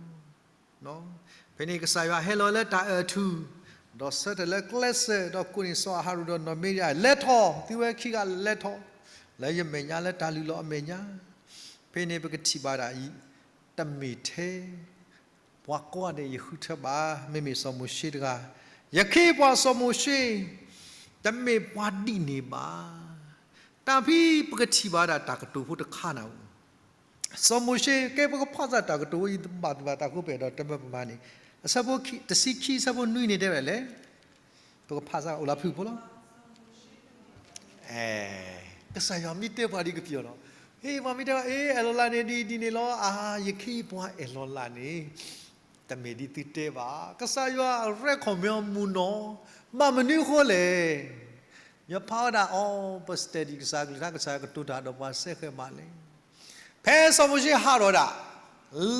ၤ. ဖဲန့ၣ်ကစၢ်ယွၤဟဲလီၤလၢတၢ်အၢၣ်ထူၣ်, ဒီးဆၢထၢၣ်လၢကျဲစၢး, ဒီးကိးန့ၢ်စီၤအၤဟရိၣ်ဒီးနီၢ်မံၤရံယၤ လဲၤထီၣ်, သုဝဲခံဂၤလဲၤထီၣ်, လၢယမဲာ်ညါလၢတၢ်လုၢ်လီၢ်အမဲာ်ညါ, ဖဲန့ၣ်ပကထံၣ်ဘၣ်ဒၣ်အံၤ, တမ့ၢ်ထဲ ပှၤကိးဂၤဒဲးယဃုထၢဘၣ်, မ့မ့ၢ်စီၤမိၤၡ့တဂၤ, ယခ့ပှၤစီၤမိၤၡ့ တမ့ၢ်ပှၤဒ်န့ၣ်ဘၣ်. တၢ်ဖဲပကထံၣ်ဘၣ်ဒၣ်တၢ်ကတိၤဖိတခါနၤဧိၤ, စီၤမိၤၡ့ ကဲပကဖးစၢ်တၢ်ကတိၤဝဲအံၤ ဘၣ်သ့ၣ်ဘၣ်တၢ်ကိးပဲာ်ဒီးတမၢပမၤန့ၣ်, အဆၢဖိတဆံခံ အဆၢဖိနွံန့ၣ်တဲဝဲလဲၣ်, ပကဖးစၢ်အိၣ်လၢဖုၣ်ဖိလီၤ. ကစၢ်ယွၤမ့ၢ်တဲပှၤဒ်ကပီၤလီၤ, ဟ့ၣ် ပှၤမ့ၢ်တဲအီၤ အဲၣ်လီၤလးန့ၣ်ဒ်ဒ်န့ၣ်လီၤ, အါ ယခ့ပှၤအဲၣ်လီၤလးန့ၣ် တမ့ၢ်ဒ်သုတဲဘၣ်. ကစၢ်ယွၤ recommend မုၢ်နီၢ်, ဘၣ်မနုၤအဃိလဲၣ်. ယဖးဝဲဒၣ်အီၤ ပ study ကစၢ်ကလုၢ်ကထါ ကစၢ်ကတိၤတၢ်ဒီးပှၤစဲဃဲးမးလဲၣ်. ဖဲစီၤမိၤၡ့ဟးထီၣ်ဝဲဒၣ်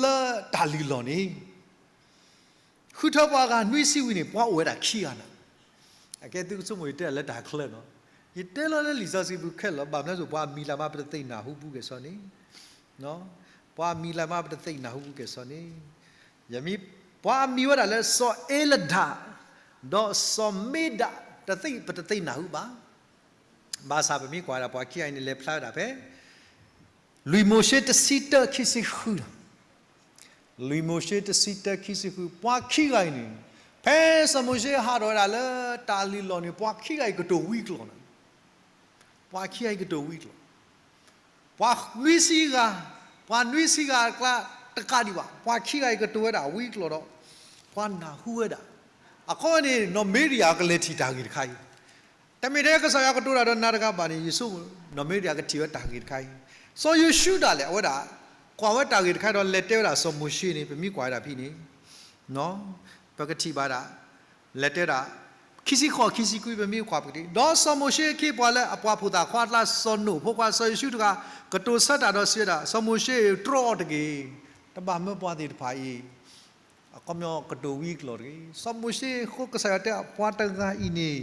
လၢတၢ်လုၢ်လီၢ်န့ၣ် ဃုထၢပှၤဂၤနွံဆံဝံၤန့ၣ် ပှၤအိၣ်ဝဲဒၣ်ခံဂၤနၤ, အကဲသုကဆိကမိၣ်ယတဲလၢတၢ်ချၢနီၤ, ယတဲလီၤလၢလံာ်စီဆှံပူၤခဲလၢာ်, ဘၣ်မနုၤအဃိ ပှၤမံၤလၢ်မး ပတသ့ၣ်နၢ်ဟူဘူးကဲၣ်ဆိးန့ၣ်, ပှၤမံၤလၢ်မး ပတသ့ၣ်နၢ်ဟူဘူးကဲၣ်ဆိးန့ၣ်, ယမံၤ, ပှၤအမံၤဝဲဒၣ်လၢစီၤအ့လဒၣ် ဒီးစီၤမ့ဒၣ်, တသ့ၣ် ပတသ့ၣ်နၢ်ဟူဘၣ်. ဘၣ်ဆၣ်ပမ့ၢ်ကွၢ်ဒၣ် ပှၤခံဂၤအံၤန့ၣ် လဲၤဖျါဝဲဒၣ်ဖဲ လွံၢ်မိၤၡ့တဆံတၢ ခံဆံဃုလီၤ. လွံၢ်မိၤၡ့တဆံတၢ ခံဆံဃု, ပှၤခံဂၤအံၤန့ၣ်, ဖဲစီၤမိၤၡ့ဟးထီၣ်ဝဲဒၣ်လၢတၢ်လုၢ်လီၢ်န့ၣ် ပှၤခံဂၤအံၤကတိၤဝံကျိာ်န့ၣ်, ပှၤခံဂၤအံၤကတိၤဝံကျိာ်, ပှၤနွံဆံဂၤ, ပှၤနွံဆံဂၤအကျါတကးဒံးဘၣ်, ပှၤခံဂၤအံၤကတိၤဝဲဒၣ်ဝံကျိာ်ဒီး ပှၤနၢ်ဟူဝဲဒၣ်. အခီပညီန့ၣ် နီၢ်မံၤရံယၤကလဲၤထံၣ်တၢ်ဂ့ၢ်တခါအံၤ တမ့ၢ်ထဲကစၢ်ယွၤကတိၤတၢ်ဒီးနၤတဂၤဘၣ်န့ၣ် ယဆိကမိၣ် နီၢ်မံၤရံယၤကထံၣ်ဝဲတၢ်ဂ့ၢ်တခါအံၤ, စီၤယိၤၡူဒၣ်လဲာ် အဝဲဒၣ် ကွၢ်ဝဲတၢ်ဂ့ၢ်တခါအံၤဒီး လဲၤတဲဝဲဒၣ်စီၤမိၤၡ့န့ၣ် ပမ့ၢ်ကွၢ်ဝဲဒၣ်ဖဲန့ၣ်, ပကထံၣ်ဘၣ်ဒၣ်, လဲၤတဲဒၣ်, ခံဆံဃိး ခံဆံခွံ ပမ့ၢ်ကွၢ်ပကထံၣ်, ဒီးစီၤမိၤၡ့ခ့ပှၤလၢအပှၤဖိသၣ်ခွါအကျါ စီၤနိၣ်ဖိခွါစီၤယိၤၡူတဂၤ ကတိၤဆၢတၢ်ဒီးစံးဝဲဒၣ်, စီၤမိၤၡ့ဧၢ, တြီအီၤတက့ၢ်. တဘၣ်မၢပှၤသ့ၣ်တဖၣ်အံၤ အခီပညီကတိၤဝံကျိာ်တဂ့ၤ. စီၤမိၤၡ့အဃိ ကစၢ်ယွၤတဲ ပှၤတဂၤအံၤန့ၣ်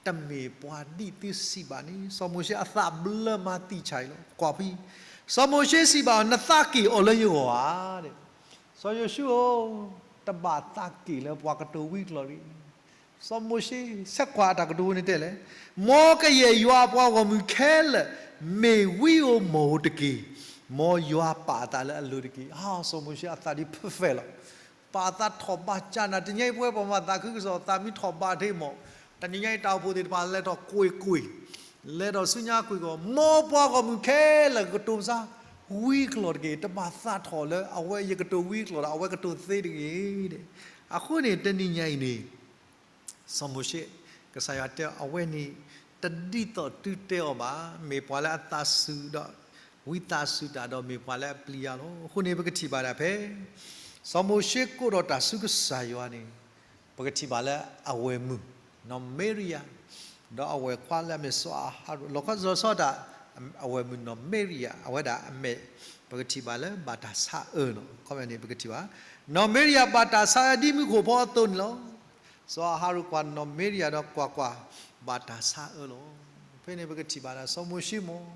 တမ့ၢ်ပှၤဒ်သုစံးဘၣ်န့ၣ်, စီၤမိၤၡ့အသးဘျၢမၤသံဆါအံၤလီၤ. ကွၢ်ဖဲ စီၤမိၤၡ့စံးဘၣ်အီၤ, နသးက့ၣ်အီၤလၢယဂီၢ်ဧါ. စီၤယိၤၡူဧၢ, တဘၣ်သးက့ၣ်လၢပှၤကတိၤဝံကျိာ်တဂ့ၤ. စီၤမိၤၡ့ ဆဲးကွၢ်အတၢ်ကတိၤန့ၣ်တဲလဲၣ်, မ်ကယဲၢ်ယွၤအပှၤဂီၢ်မုၢ်ခဲလၢာ် မ့ၢ်ဝံဧိၤမီၢ်ဧိၤတက့ၢ်. မ်ယွၤပာ်အသးလၢအလိၤတက့ၢ်. အါ, စီၤမိၤၡ့အသးဒ် perfect လီၤ. ပာ်အသးထီၣ်ဘးကၢ်နၤ, တနံၤညါအံၤပဝဲပှၤမၤသးခုကစီၣ် သးမ့ၢ်ထီၣ်ဘးထဲမီၢ်, တနံၤညါအံၤတၢ်အိၣ်ဖှိၣ်သ့ၣ်တဖၣ်လဲၤထီၣ်ကွ့ၢ်ကွ့ၢ်, လဲၤထီၣ်ဆူညါကွ့ၢ်ကွ့ၢ်, မ်ပှၤဂီၢ်မုၢ်ခဲလၢာ်ကတိၤစါ ဝံကျိာ်တက့ၢ်. တဘၣ်သးထီၣ်လၢအဝဲယကတိၤဝံကျိာ်ဒီး အဝဲကတိၤသ့တဂ့ၤ. အဃိန့ၣ် တနံၤညါအံၤန့ၣ် စီၤမိၤၡ့ ကစၢ်ယွၤတဲအီၤ အဝဲန့ၣ် တဒ်သိးသုတဲအီၤဘၣ်, မ့ၢ်ပှၤလၢအသးစူၤဒီး ဝံသးစူၤတၢ်ဒီး မ့ၢ်ပှၤလၢအပျံၤယၤလီၤ. အဃိန့ၣ် ပကထံၣ်ဘၣ်ဒၣ်ဖဲ စီၤမိၤၡ့ကိးထီၣ်တၢ်ဆူကစၢ်ယွၤန့ၣ် ပကထံၣ်ဘၣ်လၢအဝဲၢ်မုၣ် နီၢ်မံၤရံယၤ ဒီးအဝဲၢ်ခွါလၢအမ့ၢ်စီၤအၤဟရိၣ် လီၤခီလီၤဆီဒၣ် အဝဲမုၢ်နီၢ်မ့ရံယၤ အဝဲဒၣ်အမဲာ် ပကထံၣ်ဘၣ်လၢဘၣ်တၢ်ဆါအၢလီၤ. ခီမ့ၢ်န့ၣ် ပကထံၣ်ဘၣ် နီၢ်မ့ရံယၤဘၣ်တၢ်ဆါအၢဒ်မူခိၣ်ဖီအသိးန့ၣ်လီၤ. စီၤအၤဟရိၣ်ကွၢ်နီၢ်မ့ရံယၤဒီးကွၢ်ကွၢ်, ဘၣ်တၢ်ဆါအၢလီၤ. ဖဲန့ၣ်ပကထံၣ်ဘၣ်ဒၣ်စီၤမိၤၡ့မ့ၢ်,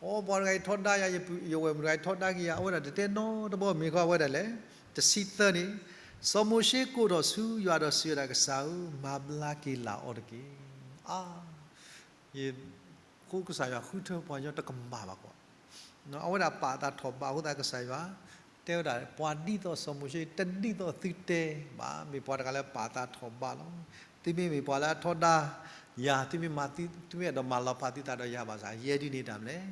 အိ ပှၤတဂၤအံၤထီဒါယၤ, ယဝဲၢ်မုၣ်တဂၤအံၤထီဒါက့ၤယၤ, အဝဲဒၣ်တတဲနီတဘီ မ့ၢ်ဃီအဝဲဒၣ်လဲၣ်. တဆံသၢန့ၣ်, စီၤမိၤၡ့ကိးထီၣ်ဆူယွၤဒီးစံးဝဲဒၣ်, ကစၢ်ဧၢ, မၤဘျါက့ၤလၢ်အီၤတက့ၢ်. အါ ယ ဃိကစၢ်ယွၤဃုထၢပှၤညီတကမၣ်ဘၣ်ကွၢ်, အဝဲဒၣ်ပာ်အသးထီၣ်ဘးအဃိသတးကစၢ်ယွၤ တဲဝဲဒၣ် ပှၤဒ်သိးစီၤမိၤၡ့ တဒ်သိးသုတဲဘၣ်, မ့ၢ်ပှၤတဂၤလၢပာ်အသးထီၣ်ဘးလီၤ. သုမ့မ့ၢ်ပှၤလၢအထီဒါယၤ, သုမ့ၢ်မၤသု, သုမ့ၢ်အဲၣ်ဒိးမၤလီၤဖးသုသးဒီးယၤဘၣ်ဆၣ် ယဲဒ်န့ၣ်တၢ်မနုၤလဲၣ်.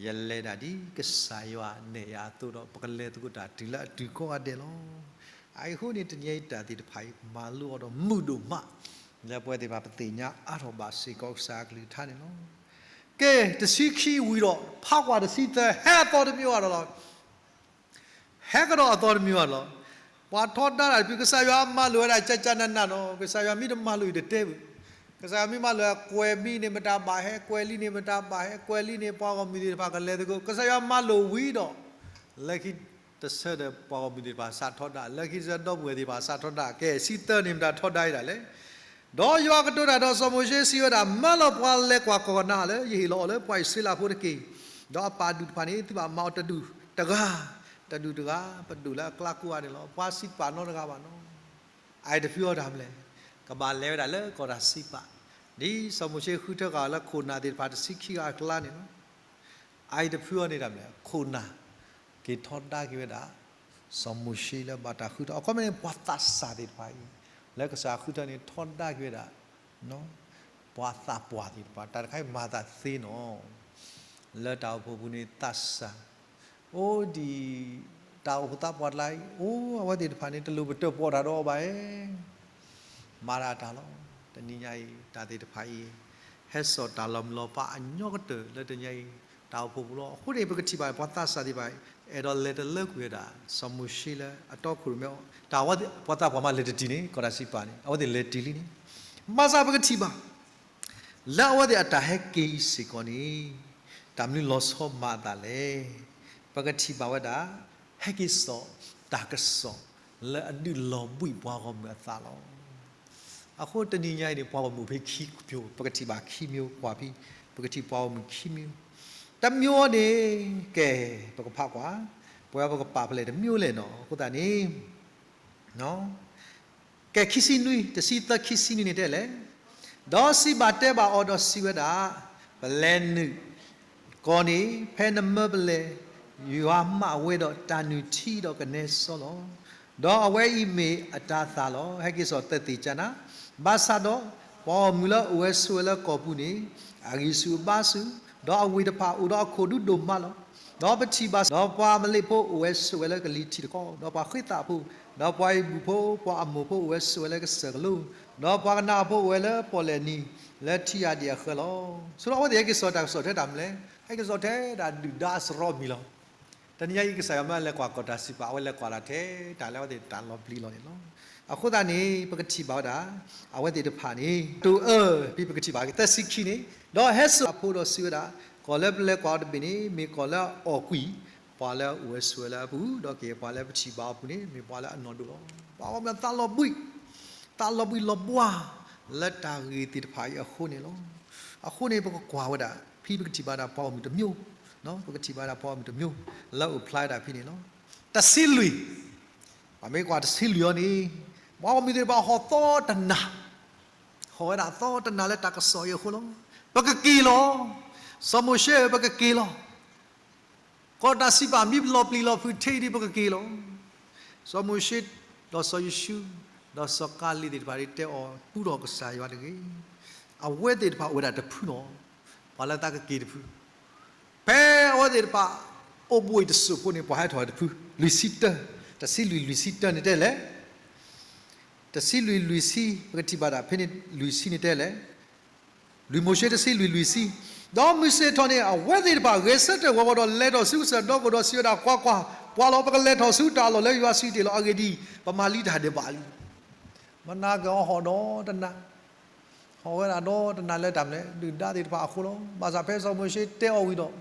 ယလဲၤဒၣ်ဒ်ကစၢ်ယွၤနဲၣ်ယၤအသိးဒီး ပကလဲၤသကိးတၢ်တုၤလၢအတုၤကိးဂၤဒဲးလီၤ. အအံၤအဃိန့ၣ် တနံၤအံၤတၢ်သ့ၣ်တဖၣ်အံၤ မၤလိအီၤဒီးမုာ်ဒိၣ်မး လၢပဝဲသ့ၣ်တဖၣ်ပသ့ၣ်ညါအါထီၣ်ဘၣ်စ့ၢ်ကီးကစၢ်အကလုၢ်ကထါန့ၣ်လီၤ. ကဲ, တဆံခံဝံၤဒီး ဖးကွၢ်တဆံသၢ ဟဲအသီတမံၤဘၣ်ဒီးလီၤ. ဟဲကဒီးအသီတမံၤဘၣ်လီၤ. ပှၤထီဒါတၢ်တဖု ကစၢ်ယွၤမၤလိာ်ဝဲဒၣ် ကကနနနီၤ, ကစၢ်ယွၤမ့ၢ်တမၤလိာ်အံၤတတဲဘၣ်. ကစၢ်ယွၤမ့ၢ်မၤလိာ် ကွဲၤဘံန့ၣ်မတၤဘၣ်ဟဲ, ကွဲၤလံန့ၣ်မတၤဘၣ်ဟဲ, ကွဲၤလံန့ၣ် ပှၤဂီၢ်မုၢ်သ့ၣ်တဖၣ်ကလဲၤသကိး, ကစၢ်ယွၤမၤလိာ်ဝံၤဒီး လၢခံတဆၢဒီးပှၤဂီၢ်မုၢ်သ့ၣ်တဖၣ်စးထီဒါ, လၢခံတဆၢဒီပုၢ်ဝဲၢ်သ့ၣ်တဖၣ်စးထီဒါ, ကဲ, ဆံသၢန့ၣ်မတၤထီဒါဒၣ်လဲၣ်. ဒီးယွၤကတိၤတၢ်ဒီးစီၤမိၤၡ့စံးဝဲဒၣ်, မၢလီၤပှၤလဲၤကွၢ်ကီၢ်ကနၤအၣ်လၢယဟ့ၣ်လီၤအီၤလၢပှၤအံၣ်စရ့လးဖိတက့ၢ်. ဒီးအပၢ်ဒူၣ်တဖၣ်န့ၣ် သုဘၣ်မၤအီၤတဒူၣ်တဂၤ, တဒူၣ်တဂၤ, ပဒိၣ်လၢအကျါကိးဂၤန့ၣ်လီၤ. ပှၤစံးပာ်နီတဂၤဘၣ်နီၤ. အအံၤတဖုအီၤတၢ်မနုၤလဲၣ်, ကဘၣ်လဲၤဝဲဒၣ်လၢကီၢ်တၢ်စံးပာ်, ဒ်စီၤမိၤၡ့ဃုထၢဃာ်အီၤလၢခိၣ်နၢ်သ့ၣ်တဖၣ်တဆံခံဂၤအကျါန့ၣ်လီၤ. အအံၤတဖုအီၤန့ၣ်တၢ်မနုၤလဲၣ်, ခိၣ်နၢ်က့ၤထီဒါက့ၤဝဲဒၣ် စီၤမိၤၡ့လၢဘၣ်တၢ်ဃုထၢ, အခီပညီန့ၣ် ပှၤသးစၢ်သ့ၣ်တဖၣ်အံၤ လၢကစၢ်ဃုထၢန့ၣ် ထီဒါက့ၤဝဲဒၣ် ပှၤသးပှၢ်သ့ၣ်တဖၣ်, တၢ်တခါအံၤမၤသးသ့နီၤ, လၢတၢ်အိၣ်ဖှိၣ်ပူၤန့ၣ်သးစၢ်, အိၣ်ဒံးတၢ်အိၣ်ဖှိၣ်သးပှၢ်တကျါအံၤ, အိၣ်အဝဲသ့ၣ်တဖၣ်န့ၣ် တလိၣ်ပတၢၢ်ပီးတၢ်ဒီးအီၤဘၣ်ဧါ. မၤတၢ်တၢ်လီၤ. တနံၤညါအံၤ တၢ်သ့ၣ်တဖၣ်အံၤ ဟဲစိာ်တၢ်လီၤမုၢ်လီၤဖးအညီကတၢၢ်လၢတနံၤညါအံၤ တၢ်အိၣ်ဖှိၣ်ပူၤလီၤ. အဃိန့ၣ် ပကထံၣ်ဘၣ်ပှၤသးစၢ်သ့ၣ်တဖၣ် အဲၣ်ဒိးလဲၤတလၢကွံာ်ဝဲဒၣ် စီၤမိၤၡ့လၢအတီခိၣ်ရိၣ်မဲအီၤ, တၢ်ဝဲသ့ၣ်ပှၤသးပှၢ်မးလဲၤတတုၤန့ၣ် ကီၢ်တၢ်စံးပာ်န့ၣ် အဝဲသ့ၣ်လဲၤတုၤလံန့ၣ်, ဘၣ်ဆၣ်ပကထံၣ်ဘၣ် လၢအဝဲသ့ၣ်အတၢ်ဟဲက့ၤအံၤစ့ၢ်ကီးန့ၣ် တၢ်မနုၤလီၤဆီမၤအသးလဲၣ်. ပကထံၣ်ဘၣ်ဝဲဒၣ် ဟဲက့ၤစိာ်တၢ်ကစီၣ်လၢအဒုးလီၤဘှံးပှၤဂီၢ်မုၢ်အသးလီၤ. အဃိတနံၤညါအံၤန့ၣ် ပှၤဂီၢ်မုၢ်ဖဲခံမျိုး, ပကထံၣ်ဘၣ်ခံမျိုးကွၢ်ဖဲ, ပကထံၣ်ပှၤဂီၢ်မုၢ်ခံမျိုး, တမျိုးန့ၣ် ကဲ, ပကဖးကွၢ်, ပဝဲပကပာ်ဖဲလဲၣ်တမျိုးလဲၣ်နီၤ, အဃိသတးန့ၣ် ကဲ ခံဆံနွံ, တဆံသၢ ခံဆံနွံန့ၣ်တဲလဲၣ်, ဒီးစံးဘၣ်တဲဘၣ်အီၤဒီးစံးဝဲဒၣ်, ပလဲၤနုာ်ကီးန့ၣ် ဖဲနမၢပလဲၤ, ယွၤမၤဝဲဒီးတၢ်နုၢ်ထံဒီးကနဲစီလီၤ. ဒီးအဝဲအံၤမ့ၢ်အတၤသၣ်လီၤ. ဟဲက့ၤစိာ်သၢသ့ၣ်ကနၤ, ဘၣ်ဆၣ်ဒီး ပှၤဂီၢ်မုၢ်လၢအအိၣ်ဝဲဆိးဝဲလၢကီၢ်ပူၤန့ၣ် အဂံၢ်ဆူၣ်အဘါဆူၣ်, ဒီးအဝ့ၢ်တဖၣ်အိၣ်ဒီးအခိၣ်ဒူဒိၣ်မးလီၤ. ဒီးပထံၣ်ဘၣ်, ဒီးပှၤအမလ့းဖိအိၣ်ဝဲဆိးဝဲလၢကလံၤထံးတခီ, ဒီးပှၤဃ့သးဖိ, ဒီးပှၤဧ့ၤဘြံၤဖိ, ပှၤအမိၣ်ဖိအိၣ်ဝဲဆိးဝဲလၢကစၢၢ်ကလိ, ဒီးပှၤကနၤအၣ်ဖိအိၣ်ဝဲလၢပီၣ်လဲၣ်နံၤ, လၢထံဂၤဒံးအဃၢၤလီၤ. ဆိဒီးအဝဲသ့ၣ်ဟဲက့ၤစိာ်တၢ်ကစီၣ်ထဲတၢ်မနုၤလဲၣ်, ဟဲက့ၤစိာ်ထဲဒၣ်ဒုၣ်ဒါအစရီမံၤလီၤ. တနံၤညါအံၤကစၢ်ယွၤမၢလဲၤကွၢ်ကီၢ်တၢ်စံးပာ်, အဝဲလဲၤကွၢ်ဒၣ်ထဲတၢ်လၢအဝဲသ့ၣ်တၢ်လီၤပျံၤလီၤန့ၣ်လီၤ. အဃိသတးန့ၣ် ပကထံၣ်ဘၣ်ဝဲဒၣ် အဝဲသ့ၣ်တဖၣ်န့ၣ် တိၤအၢ, ဖဲပကထံၣ်ဘၣ်က့ၤ သၢဆံခံန့ၣ်, ဒီးဟဲစိာ်အဖိဒီးစံးဝဲဒၣ်, ကီၢ်လၢပလဲၤကွၢ်အီၤတဘ့ၣ်န့ၣ် မ့ၢ်ကီၢ်လၢအအီၣ်ကွံာ်ပှၤလၢအအိၣ်ဝဲဆိးဝဲလၢအပူၤ, ဒီးက့ၤပှၤလၢပထံၣ်ဘၣ်အီၤအပူၤန့ၣ် မ့ၢ်ပှၤလၢအနီၢ်ဒိၣ်လီၤ. ပှၤဂီၢ်မုၢ်သးလီၤဘှံး, သးလီၤဘှံးလီၤဘှါ လၢတၢ်ဂ့ၢ်သ့ၣ်တဖၣ်အံၤအဃိန့ၣ်လီၤ. အဃိန့ၣ် ပကကွၢ်ဝဲဒၣ်ဖဲပကထံၣ်ဘၣ်ဒၣ်ပှၤဂီၢ်မုၢ်တမျိုး, ပကထံၣ်ဘၣ်ဒၣ်ပှၤဂီၢ်မုၢ်တမျိုး လၢအအိၣ်ဖျါဝဲဒၣ်ဖဲန့ၣ်လီၤ. တဆံလွံၢ်, ပမ့ၢ်ကွၢ်တဆံလွံၢ်အံၤန့ၣ်, ပှၤဂီၢ်မုၢ်သ့ၣ်တဖၣ်ဟီၣ်သီတနၤ, ဟီၣ်ဝဲဒၣ်သီတနၤလၢတၢ်ကစီၣ်အံၤအဃိလီၤ. ပကက့ၤလီၤ. စီၤမိၤၡ့ဧၢ, ပကက့ၤလီၤ. ကီၢ်တၢ်စံးပာ်မ့ၢ်လီၤပျံၤလီၤဖုးထဲအံၤဒီး ပကက့ၤလီၤ. စီၤမိၤၡ့, ဒီးစီၤယိၤၡူး, ဒီးစီၤကၤလ့းသ့ၣ်တဖၣ်န့ၣ် တဲအီၤ ပူထီၣ်ကစၢ်ယွၤတဂ့ၤ. အဝဲသ့ၣ်တဖၣ်အိၣ်ဝဲဒၣ်တဖုလီၤ. ပှၤလၢသးကက့ၤတဖု. ဖဲအဝဲသ့ၣ်တဖၣ် အိၣ်ဘှံးတစိၢ်ဖိန့ၣ် ပှၤဟဲထီၣ်တဖု, လွံၢ်ဆံတၢ, တဆံလွံၢ် လွံၢ်ဆံတၢန့ၣ်တဲလဲၣ်. တဆံလွံၢ် လွံၢ်ဆံ, ပကထံၣ်ဘၣ်ဒၣ်ဖဲန့ၣ် လွံၢ်ဆံန့ၣ်တဲလဲၣ်. လွံၢ်မိၤၡ့ တဆံလွံၢ် လွံၢ်ဆံ, ဒီးမုၢ်ဆ့ၣ်ထီၣ်န့ၣ် အဝဲသ့ၣ်တဖၣ်ဂဲၤဆၢထၢၣ်ဝီၤဝီၤဒီး လဲၤထီၣ်ဆူကစၢၢ်ဒီခိၣ်ဒီးစံးဝဲဒၣ်, ကွၢ်ကွၢ်, ပှၤလီၤ, ပကလဲၤထီၣ်ဆူတၢ်အလီၢ်လၢယွၤစံးတ့ၢ်လီၤ. အဂ့ၢ်ဒ်အံၤ, ပမၤလံတၢ်ဒဲးဘးလံ. မနၤက့ၤအီၤဟီၣ်ဒီးတနၤ, အဝဲဒၣ်ဒီတနၤလၢတၢ်မနုၤလဲၣ် ဒုၣ်ဒါသ့ၣ်တဖၣ်အဃိလီၤ. ဘၣ်ဆၣ်ဖဲစီၤမိၤၡ့တဲအီၤဝံၤဒီး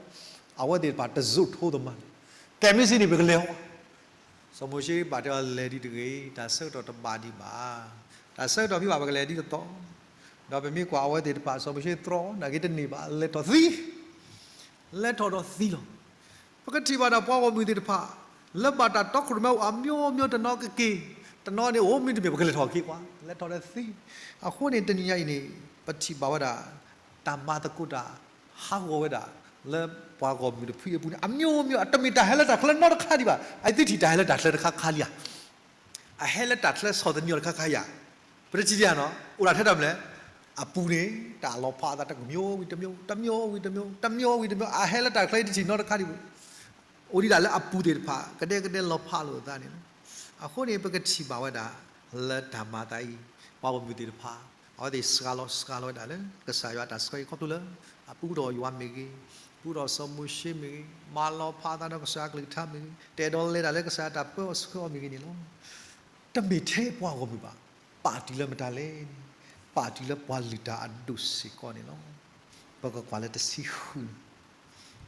အဝဲသ့ၣ်တဖၣ်တစိၢ်ထိသးမး, ကဲမ့ၢ်စ့ၢ်န့ၣ် ပကလဲၤအီၤ. စီၤမိၤၡ့ဘၣ်တဲအီၤ လဲၤဒံးတဂ့ၤ, တၢ်ဆၢကတီၢ်တဘၣ်ဒံးဘၣ်. တၢ်ဆၢကတီၢ်ဖဲဘၣ် ပကလဲၤဒ်သိးသိး. ဒီးပမ့ၢ်ကွၢ်အဝဲသ့ၣ်တဖၣ် စီၤမိၤၡ့တြီ နာ်က့တန့ၢ်ဘၣ် လဲၤထီၣ်သံ လဲၤထီၣ်ဒီးသံလီၤ. ပကထံၣ်ဘၣ်ဒၣ်ပှၤဂီၢ်မုၢ်သ့ၣ်တဖၣ် လၢဘၣ်တၢ်တီခိၣ်ရိၣ်မဲအိၣ်အမျိုးမျိုး တနီၤကက့ၤ, တနီၤန့ၣ်အိၣ်မ့တမ့ၢ် ပကလဲၤထီၣ်က့ၤကွၢ်, လဲၤထီၣ်ဒီးသံ. အဃိန့ၣ် တနံၤညါအံၤန့ၣ် ပထံၣ်ဘၣ်ဝဲဒၣ် တၢ်မၤသကိးတၢ် ဟးဂီၤဝဲဒၣ် လၢပှၤဂီၢ်မုၢ်တဖုအံၤအပူၤန့ၣ် အမျိုးမျိုး တမ့ၢ်တၢ်ဟဲလၢတၢ်ချၢနီတခါဒံးဘၣ်. အသုထံၣ်တၢ်ဟဲလၢတၢ်ချၢတခါခါလံဧါ. အဟဲလၢတၢ်ချၢဆီၣ်သနံးအီၤတခါခါဧါ. ပတထံၣ်ဧါနီၤ, အိၣ်ဒၣ်ထဲတၢ်မနုၤလဲၣ်, အပူၤန့ၣ် တၢ်လီၤဖးအသး တမျိုးဝံၤတမျိုး, တမျိုးဝံၤတမျိုး, တမျိုးဝံၤတမျိုး, အဟဲလၢတၢ်ချၢအံၤတထံၣ်နီတခါဒံးဘၣ်. အိၣ်ဒံးဒၣ်လၢအပူၤသ့ၣ်တဖၣ် ကဒဲကဒဲလီၤဖးလိာ်အသးန့ၣ်လီၤ. အဃိန့ၣ် ပကထံၣ်ဘၣ်ဝဲဒၣ် လၢတၢ်မၤသးအံၤ ပှၤဂီၢ်မုၢ်သ့ၣ်တဖၣ် အဝဲသ့ၣ်စှၤလီၤစှၤလီၤဝဲဒၣ်လၢ ကစၢ်ယွၤအတၢ်ဆှၢအံၤခီဖျိလၢ အပူၤဒီးယွၤမ့ၢ်ဂ့ၤ, ပူၤဒီးစီၤမိၤၡ့မ့ၢ်ဂ့ၤ, မၤလီၤဖးအသးဒီးကစၢ်အကလုၢ်ကထါမ့ၢ်ဂ့ၤ, တဲဒီးလဲၤဒၣ်လၢကစၢ်အတၢ်ပၢအီၤဆှၢအီၤမ့ၢ်ဂ့ၤန့ၣ်လီၤ. တမ့ၢ်ထဲပှၤဂီၢ်မုၢ်ဘၣ်, ပာ်တံၢ်လၢမတၤလဲၣ်န့ၣ်, ပာ်တံၢ်လၢပှၤလုၢ်တၢ်အဒိၣ်စ့ၢ်ကီးန့ၣ်လီၤ. ပကကွၢ်လၢတဆံဃုန့ၣ်,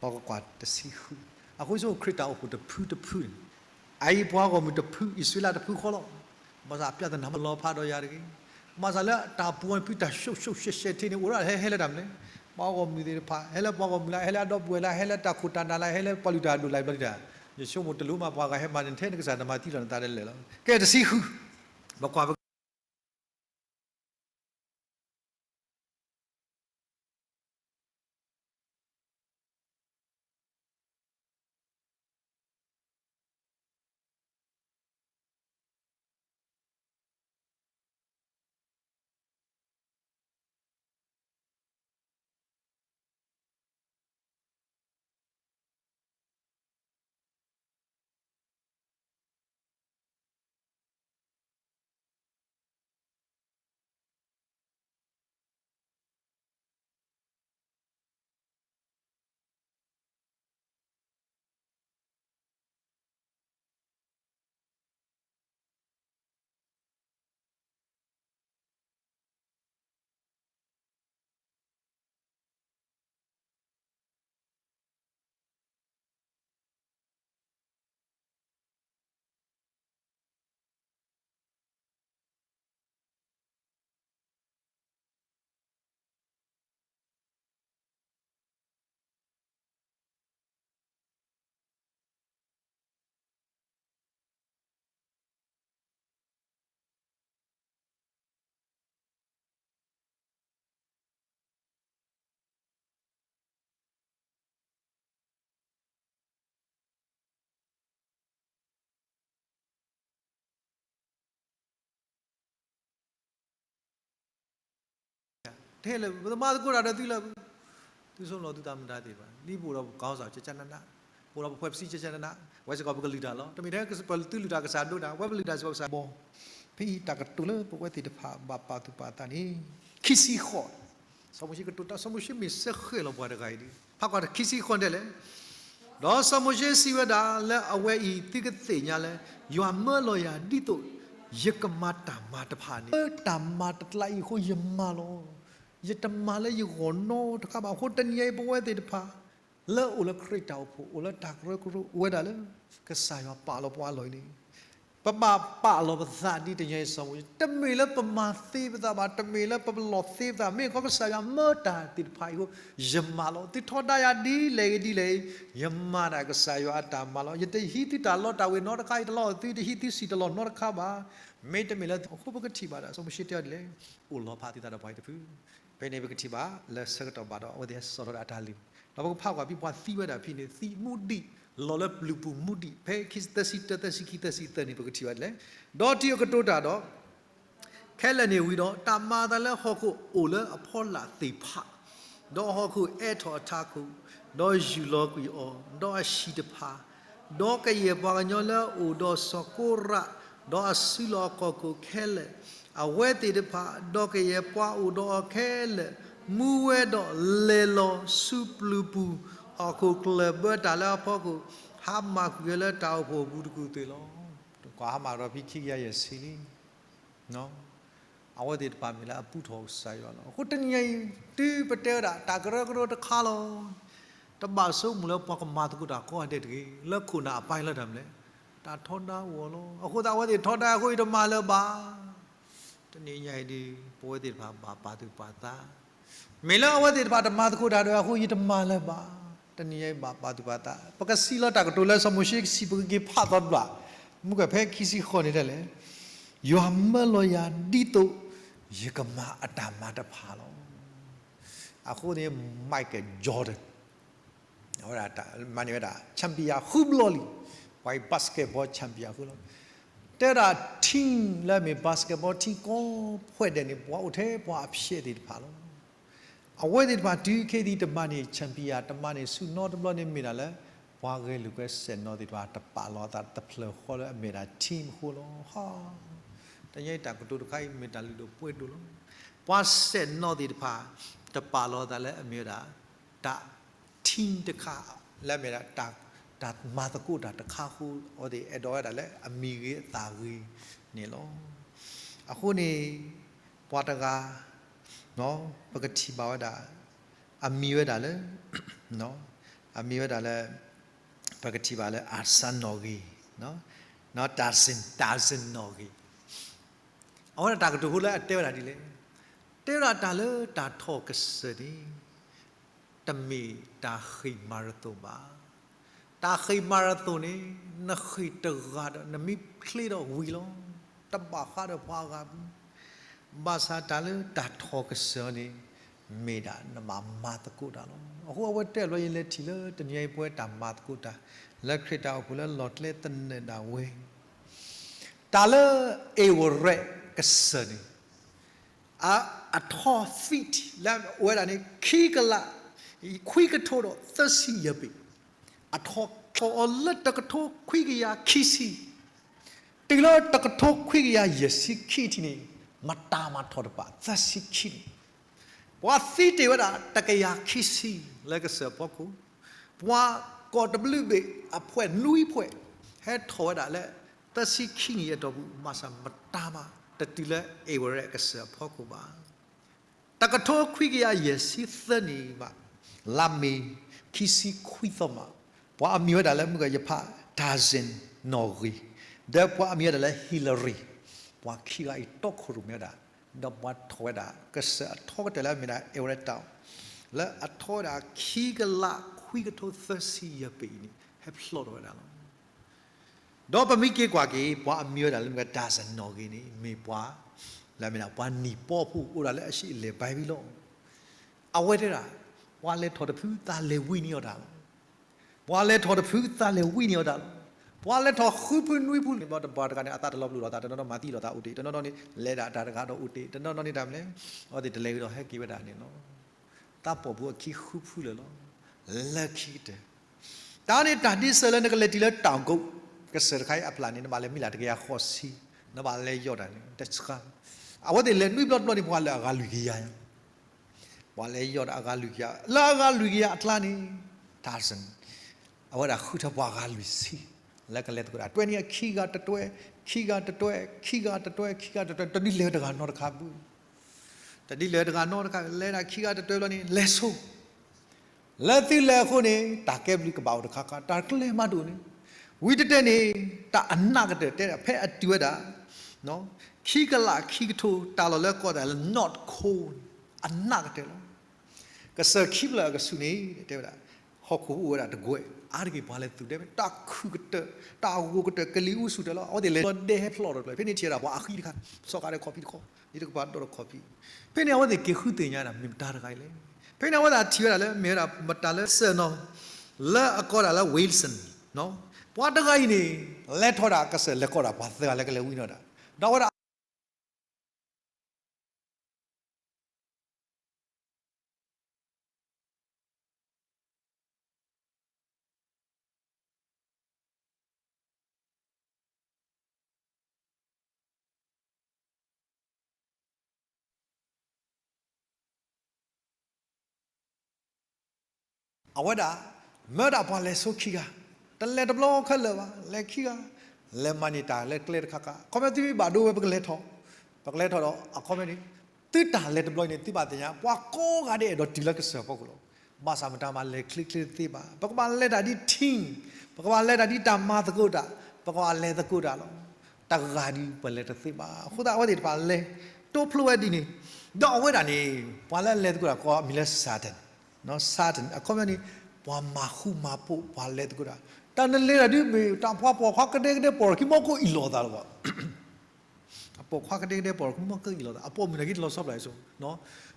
ပကကွၢ်တဆံဃု, အဃိဆိ ခရံာ်တၢ်အိၣ်ဖှိၣ်တဖုတဖုန့ၣ်, အအံၤပှၤဂီၢ်မုၢ်တဖု အံၣ်စရ့လးတဖုဃီလီၤ. ဘၣ်ဆၣ် ပြဿနာ မ့ၢ်လီၤဖးဒီးယၤတဂ့ၤ. မ့ၢ်စ့ၢ်လၢတၢ်ပူၤအံၤဖုတၢ်ရှုပ်ရှုပ်ရှဲရှဲထဲန့ၣ် အိၣ်ဒၣ်ဟဲဟဲလၢတၢ်မနုၤလဲၣ်. ပှၤဂီၢ်မုၢ်သ့ၣ်တဖၣ် ဟဲလၢပှၤဂီၢ်မုၢ်လၢ ဟဲလၢအဒီပုၢ်ဝဲၢ်လၢ ဟဲလၢတၢ်ခိၣ်တၢ်နၢ်လၢ ဟဲလၢပှၤလုၢ်တၢ်အဒိၣ်လၢ ဘျီဒၣ် ယဆိကမိၣ်တလိၣ်မး ပှၤဂၤဟဲမၤန့ၣ် ထဲနကစၢ်တမၤသံလီၤနသးဒ်လဲၣ်လီၤ. ကဲတဆံဃု, ပကွၢ်ပ ထဲလၢပသမါသကိးတၢ်ဒီးသုလၢ သုဆိလီၤသုသးမတၤသ့ၣ်တဖၣ် ဒ်ပအိၣ်ဒီးပကီၢ်စၢ်ကကနန, ပအိၣ်ဒီးပဖှဲပစံးကကနန, ပဝဲစ့ၢ်ကီးပကလုၢ်တၢ်လီၤ. တမ့ၢ်ထဲသုလုၢ်တၢ်ကစၢ်ဒိတၢ် ပဝဲပလုၢ်တၢ်စ့ၢ်ကီးကစၢ်ဘီ. ဖဲအံၤတၢ်ကတိၤလၢပဝဲသ့ၣ်တဖၣ်ဘၣ်ပာ်သူၣ်ပာ်သးန့ၣ် ခံဆံဃိး, စီၤမိၤၡ့ကတိၤတၢ် စီၤမိၤၡ့မ့ၢ်စ့ၢ်ဃဲၤလီၤပှၤတဂၤအံၤဒီး ဖးကွၢ်ခံဆံဃိးဒဲးလဲၣ်. ဒီးစီၤမိၤၡ့စံးဝဲဒၣ်လၢအဝဲအံၤ သုကသ့ၣ်ညါလၢ ယွၤမၢလီၤယၤဒ်သိး ယကမၤတၢ်မၤတဖၣ်န့ၣ် လၢတၢ်မၤတကျါအံၤအဃိ ယမၤလီၤ. ယတမၤလၢယဂီၢ်နီတခါဘၣ်. အဃိတနံၤအံၤပဝဲသ့ၣ်တဖၣ် လၢအိၣ်လၢခရံာ်တၢ်အိၣ်ဖှိၣ် အိၣ်လၢတၢ်ကရၢကရိ အိၣ်ဝဲဒၣ်လၢ ကစၢ်ယွၤပာ်လီၤပှၤအလီၢ်အံၤန့ၣ် ပဘၣ်ပာ်လီၤပသးဒ်တနံၤအံၤစီၤမိၤၡ့, တမ့ၢ်လၢပမၤသ့ပသးဘၣ်, တမ့ၢ်လၢပလီၢ်သ့ပသး, မ့ၢ်ခီကစၢ်ယွၤမၢတၢ်သ့ၣ်တဖၣ်အံၤအဃိ ယမၤလီၤ. သုထီဒါယၤဒ်လဲၣ်ဂ့ၤဒ်လဲၣ်ဂ့ၤ ယမၤဒၣ်ကစၢ်ယွၤအတၢ်မၤလီၤ. ယတဟံးသုတၢ်လီတၢ်ဝ့ၤနီတခါ, ယတလီၢ်သု, တဟံးသုစံၣ်တလီၢ်နီတခါဘၣ်. မ့တမ့ၢ်လၢအဃိ ပကထံၣ်ဘၣ်ဒၣ် စီၤမိၤၡ့တဲအီၤဒ်လဲၣ်, အိၣ်လီၤဖးသုသးဒီးပှၤအံၤတဖု. ဖဲန့ၣ်ပကထံၣ်ဘၣ်လၢဆၢကတီၢ်ဘၣ်ဒီး အဝဲသ့ၣ်ဟဲစိာ်ထီၣ်ဒီးအတၢ်လုၢ်, ဒီးပကဖးကွၢ်ဖဲပှၤသံဝဲဒၣ်ဖဲန့ၣ် သံမူဒံး, လီၤလၢပျုၤပူၤမူဒံး, ဖဲသၢဆံတၢ သၢဆံခံ သၢဆံသၢန့ၣ် ပကထံၣ်ဘၣ်ဒ်လဲၣ်. ဒီးတုၤအကတိၤတၢ်ဒီး ခဲလၢာ်န့ၣ်ဝံၤဒီး တၢ်မၤအသးလၢဟီၣ်ခိၣ်အိၣ်လၢအဖီလာ်သ့ၣ်တဖၣ်, ဒီးဟီၣ်ခိၣ်အဲးထီၣ်အထးခိၣ်, ဒီးယူၢ်လီၤကွံာ်အီၤ, ဒီးအဟံၣ်တဖၣ်, ဒီးကယဲၢ်ပှၤကညီလၢအအိၣ်ဒီးစီၤကိရး, ဒီးအစုလီၢ်အကီၢ်ခိၣ်ခဲလၢာ်, အဝဲသ့ၣ်တဖၣ်, ဒီးကယဲၢ်ပှၤအိၣ်ဒီးအီၤခဲလၢာ်, မူဝဲဒီးလဲၤလီၤဆူပျုၤပူၤ, ဟီၣ်ခိၣ်ကျၢၢ်ဘၢတၢ်လၢအဖီခိၣ်, ဟါမၢ်ကွံာ်ဝဲလၢတၢ်အိၣ်ဖှိၣ်အပူၤတကူၢ်သ့ၣ်လီၤ. ကွၢ်ဟါမၢ်ဒီးဖံခံကယၤယဲၢ်ဆံလံ. အဝဲသ့ၣ်တဖၣ်မ့ၢ်လၢအပူထီၣ်ကစၢ်ယွၤလီၤ. အဃိတနံၤညါအံၤ တုၤပတဲဝဲဒၣ်တၢ်ကရၢကရိတခါလီၤ, တဘၣ်ဆိကမိၣ်လၢပှၤကမၤသကိးတၢ်ကိးဂၤဒဲးတဂ့ၤ, လၢခိၣ်နၢ်အပၢ်လၢတၢ်မနုၤလဲၣ်, တၢ်ထီဒါအိၣ်လီၤ. အဃိသတးအဝဲသ့ၣ်ထီဒါအဃိ ယတမၤလၢၤဘၣ်. တနံၤညါအံၤဒီး ပဝဲသ့ၣ်တဖၣ်ဘၣ်ပာ်သူၣ်ပာ်သး, မ့ၢ်လၢအဝဲသ့ၣ်တဖၣ်တမၤသကိးတၢ်ဒီးအဃိ ယတမၤလၢၤဘၣ်. တနံၤညါအံၤဘၣ်ပာ်သူၣ်ပာ်သး, ပကစံးလီၤတၢ်ကတိၤလၢစီၤမိၤၡ့ကစံး ပကက့ၤဖးသီတဘျီ, မုၢ်ကဖဲခံဆံဃိးန့ၣ်တဲလဲၣ်, ယွၤမၢလီၤယၤဒ်သိးယကမၤအတၢ်မၤတဖၣ်လီၤ. အဃိန့ၣ် Michael Jordan အဝဲဒၣ်မၤန့ၢ်ဝဲဒၣ် champion ဃုဘျီလံ, ပှၤအံၤ basketball champion ဃုလီၤ. တဲဒၣ် team လၢအမ့ၢ် basketball team ကိးဖှဲၣ်ဒဲးန့ၣ် ပှၤအိၣ်ထဲပှၤအဖျဲးသ့ၣ်တဖၣ်လီၤ. အဝဲသ့ၣ်တဖၣ်တုၤခဲအံၤဒံးတမၤန့ၢ် champion တမၤန့ၢ်ဆူၣ်နီတဘျီန့ၣ်မ့ၢ်ဒၣ်လၢ ပှၤဂဲၤလိာ်ကွဲစဲးနီၣ်သ့ၣ်တဖၣ်တပာ်လီၤအသးတဖျၢၣ်ဃီလၢအမ့ၢ်ဒၣ် team အဃိလီၤ. ဟါ, တနံၤညါအံၤတၢ်ကတိၤတခါအံၤမ့ၢ်တၢ်လုၢ်ဒိၣ်ပှ့ၤဒိၣ်လီၤ. ပှၤစဲးနီၣ်သ့ၣ်တဖၣ် တပာ်လီၤအသးလၢအမ့ၢ်ဝဲဒၣ် တၢ် team တခါ, လၢအမ့ၢ်ဒၣ် တၢ်မၤသကိးတၢ်တခါအဃိ အဝဲသ့ၣ်အဲၣ်ဒိးဝဲဒၣ်လၢအမံၤဂ့ၤအသးဂ့ၤန့ၣ်လီၤ. အဃိန့ၣ် ပှၤတဂၤ ပကထံၣ်ဘၣ်ဝဲဒၣ် အမံၤဝဲဒၣ်လၢ အမံၤဝဲဒၣ်လၢ ပကထံၣ်ဘၣ်လၢ အစၢနီၣ်ဂ့ၤ, တၢ်စၢနီၣ်ဂ့ၤ, အဝဲဒၣ်တၢ်ကတိၤဖိလၢအတဲဝဲဒၣ်ဒ်လဲၣ်, တဲဝဲဒၣ်တၢ်လၢတၢ်ထီၣ်ကစၢၢ်န့ၣ် တမ့ၢ်တၢ်ဃ့ၢ်မၤရသိၣ်ဘၣ်. တၢ်ဃ့ၢ်မၤရသိၣ်န့ၣ် နဃ့ၢ်တဂၤဒီး နမ့ၢ်ချ့ဒီးဝံၤလီၤ. တဘၣ်ဃးဒီးပှၤအဂၤဘၣ်. ဘၣ်ဆၣ်တၢ်လၢတၢ်ထီၣ်ကစၢၢ်န့ၣ် မ့ၢ်ဒၣ်နဘၣ်မၤသကိးတၢ်လီၤ. အဃိအဝဲတဲဘျီယလဲၤထံၣ်လၢတနံၤညါအံၤပဝဲတၢ်မၤသကိးတၢ် လၢခရံာ်တၢ်အိၣ်ဖှိၣ်လၢလီၢ်ကျဲသနၢၣ်ဒၣ်ဝဲ တၢ်လၢ Everett ကစၢၢ်န့ၣ် အ, အထီ feet လၢအအိၣ်ဝဲဒၣ်န့ၣ် ခံကလး ခွံကထိဒီးသၢဆံယဲၢ်ဘ့ၣ်, အထီၣ်ထီၣ်အီၤလၢတကထိခွံကယၤခံဆံ, တုၤလၢတကထိခွံကယၤယဲၢ်ဆံခံထံၣ်န့ၣ် မတၤမၤထီၣ်တပာ်သၢဆံခံန့ၣ်, ပှၤသံတ့ၢ်ဝဲဒၣ်တကယၤခံဆံလၢကစၢၢ်အဖီခိၣ်, ပှၤကီၢ်တဘျုးဘ့ၣ်အဖှဲးနွံဖှဲး ဟဲထီၣ်ဝဲဒၣ်လၢ သၢဆံခံနံၣ်အတီၢ်ပူၤ ဘၣ်ဆၣ်မတၤမး တတုၤလၢ Everett ကစၢၢ်အဖီခိၣ်ဘၣ်. တကထိခွံကယၤယဲၢ်ဆံသၢနံၣ်ဘၣ်, လါမ့ၤ ခံဆံခွံသီမး, ပှၤအမံၤဝဲဒၣ်လၢမုၢ်ဂီၤယဖး Townsend နီၣ်ဂံၢ်, ဒီးပှၤအမံၤဝဲဒၣ်လၢ Hillary, ပှၤခံဂၤအံၤတီခိၣ်ရိၣ်မဲဝဲဒၣ်, ဒီးပှၤထီၣ်ဝဲဒၣ်ကစၢၢ်အထီကတၢၢ်လၢအမ့ၢ်ဒၣ် Everett Town, လၢအထီဝဲဒၣ်ခံကလးခွံကထိသၢဆံယဲၢ်ဘ့ၣ်အံၤန့ၣ် ဟဲဖျိးထီၣ်ဝဲဒၣ်လီၤ. ဒီးပမ့ၢ်က့ၤကွၢ်က့ၤ ပှၤအမံၤဝဲဒၣ်လၢမုၢ်ဂီၤ Townsend နီၣ်ဂံၢ်န့ၣ် မ့ၢ်ပှၤ လၢအမ့ၢ်ဒၣ်ပှၤနံၣ်ပီဖိအိၣ်ဒၣ်လၢအဟံၣ်အလဲၤဘါဘံလီၢ်, အဝဲတဲဒၣ် ပှၤလဲၤထီၣ်တဖုသးလဲၤဝံန့ၢ်အီၤတၢ်လီၤ. ပှၤလဲၤထီၣ်တဖုသးလဲၤဝံန့ၢ်အီၤတၢ်လီၤ. ပှၤလဲၤထီၣ်ဃုဖုနွံဖုန့ၣ် ဘၣ်တဘၣ်တဂၤန့ၣ် အသးတလီၤပလိာ်လိာ်သး, တနီၤနီၤမၤသံလိာ်သးအိၣ်တ့ၢ်, တနီၤနီၤန့ၣ် လဲၤဒၣ်တၢ်တဂၤဒီးအိၣ်တ့ၢ်, တနီၤနီၤန့ၣ်တၢ်မနုၤလဲၣ်, အဝဲသ့ၣ်တလဲၤဝံၤဒီးဟဲက့ၤဝဲဒၣ်န့ၣ်လီၤ. သးပိာ်ပူၤအခံဃုဖုလၢာ်လီၤ. လၢခံကတၢၢ် တၢ်န့ၣ်တၢ်ဒ်စၢၤလၢနကလဲၤတုၤလၢတၢ်ကိး ကစၢၢ်တခါအံၤအဖျၢၣ်န့ၣ် နဘၣ်လဲၤမံလၢ်တကယၤဃိးဆံ, နဘၣ်လဲၤယီၢ်တၢ်န့ၣ် တဆှါ, အဝဲသ့ၣ်လဲၤနွံဘျီတဘျီန့ၣ် ပှၤလၢအဂၤလွံၢ်ကယၤညါ, ပှၤလဲၤယီၢ်ဒီးအဂၤလွံၢ်ကယၤ, လၢအဂၤလွံၢ်ကယၤအကျါန့ၣ် Townsend အဝဲဒၣ်ဃုထၢပှၤအဂၤလွံၢ်ဆံ လၢကလဲၤသကိးတၢ်, တွဲန့ၣ်အခံဂၤတတွဲ, ခံဂၤတတွဲ, ခံဂၤတတွဲ, ခံဂၤတတွဲ, တဒ်လဲၤတဂၤနီတခါဘၣ်. တဒ်လဲၤတဂၤနီတခါ, လဲၤဒၣ်ခံဂၤတတွဲဘျီန့ၣ် လဲၤဆိ လၢသုလဲၤအဃိန့ၣ် တၢ်ကဲဘျုးကဘၣ်အိၣ်တခါခါ, တၢ်ကျဲမးတအိၣ်န့ၣ်, ဝံၤတတဲန့ၣ် တၢ်အနးကတၢၢ်တဲဒၣ် ဖဲအတုၤဝဲဒၣ် ခံကလးခံကထိ တၢ်လီၢ်လၢကိးတၢ်လၢ North Col န့ၣ် အနးကတၢၢ်လီၤ. ကစၢၢ်ခံဖျၢၣ်အကဆူးန့ၣ် တဲဝဲဒၣ် ဟီၣ်ခိၣ်ဖိအိၣ်ဝဲဒၣ်တကွဲး, အါတက့ၢ်ပှၤလဲၤသူၣ်ဒဲး တၢ်ခုၣ်ကတၢၢ်, တၢ်ဂိၢ်ကတၢၢ်, ကလံၤအူဆူၣ်တၢ်လီၤ. အဝဲသ့ၣ်လဲၤလီၤဒဲဟဲဖျိးထီၣ်တဖျၢၣ်, ဖဲန့ၣ်ထံၣ်ဝဲဒၣ်ပှၤအဃံတခါ, စီၤကၤဒီးခီၣ်ဖံးတခီ, ဒ်တကပၤဒီးခီၣ်ဖံး, ဖဲန့ၣ်အဝဲသ့ၣ်က့ၤဃုသ့ၣ်ညါဒၣ် မ့ၢ်မတၤတဂၤအံၤလဲၣ်. ဖဲန့ၣ်အဝဲသ့ၣ်ထံၣ်ဝဲဒၣ်လၢမ့ၢ်ဝဲဒၣ်မတၤလၢစၢနီၤ လၢအကိးဒၣ်လၢ Wilson, ပှၤတဂၤအံၤန့ၣ် လဲၤထီၣ်ဒၣ်ကစၢၢ်လဲၤကိးဒၣ်ပှၤသၢဂၤလၢကလဲၤဝံန့ၢ်ဒၣ်, ဒီးအဝဲဒၣ် အဝဲဒၣ် မၢဒၣ်ပှၤလဲၤဆိခံဂၤ, တလဲၤတဘျီခဲလၢာ်ဘၣ်, လဲၤခံဂၤ, လဲၤမၤန့ၢ်တၢ်လၢကျဲတခါခါ, ခီဖျိသုမ့ၢ်ဘၣ်ဒိဝဲပကလဲၤထီၣ်, ပကလဲၤထီၣ်ဒီးအခီပညီန့ၣ်, သုတၢ်လဲၤတဘျီအံၤန့ၣ် သုဘၣ်သ့ၣ်ညါ ပှၤကိးဂၤဒဲးအဲၣ်ဒိးတုၤလၢကစၢၢ်အဖီခိၣ်လီၤ. ဘၣ်ဆၣ်မတၤမၤလဲၤချ့ချ့တသ့ဘၣ်. ပကဘၣ်လဲၤတၢ်ဒ် team, ပကဘၣ်လဲၤတၢ်ဒ်တၢ်မၤသကိးတၢ်, ပကဘၣ်လဲၤသကိးတၢ်လီၤ. တဂၤဒ်ပလဲၤတသ့ဘၣ်. အဃိသတးအဝဲသ့ၣ်တဖၣ်လဲၤ တိဖျိဝဲဒ်န့ၣ်, ဒီးအဝဲဒၣ်န့ၣ် ပှၤလၢအလဲၤသကိးတၢ်ကိးအမံၤလၢ Satan, Satan အခီပညီန့ၣ် ပှၤမၤဃူမၤဖိး ပှၤလဲၤသကိးတၢ်, တၢ်နလဲၤတၢ်ဒ်မ့ၢ်တၢ်ပှၤပိာ်ခွါကဒဲကဒဲ ပိာ်ခံ မီၢ်ကိးအံၣ်လိာ်သးလီၤဘၣ်. အပိာ်ခွါကဒဲကဒဲ ပိာ်ခံ မီၢ်ကိးအံၣ်လိာ်သး, အပိာ်မုၣ်န့ၣ်က့ၤတလီၤဆီဖျိးအစိ,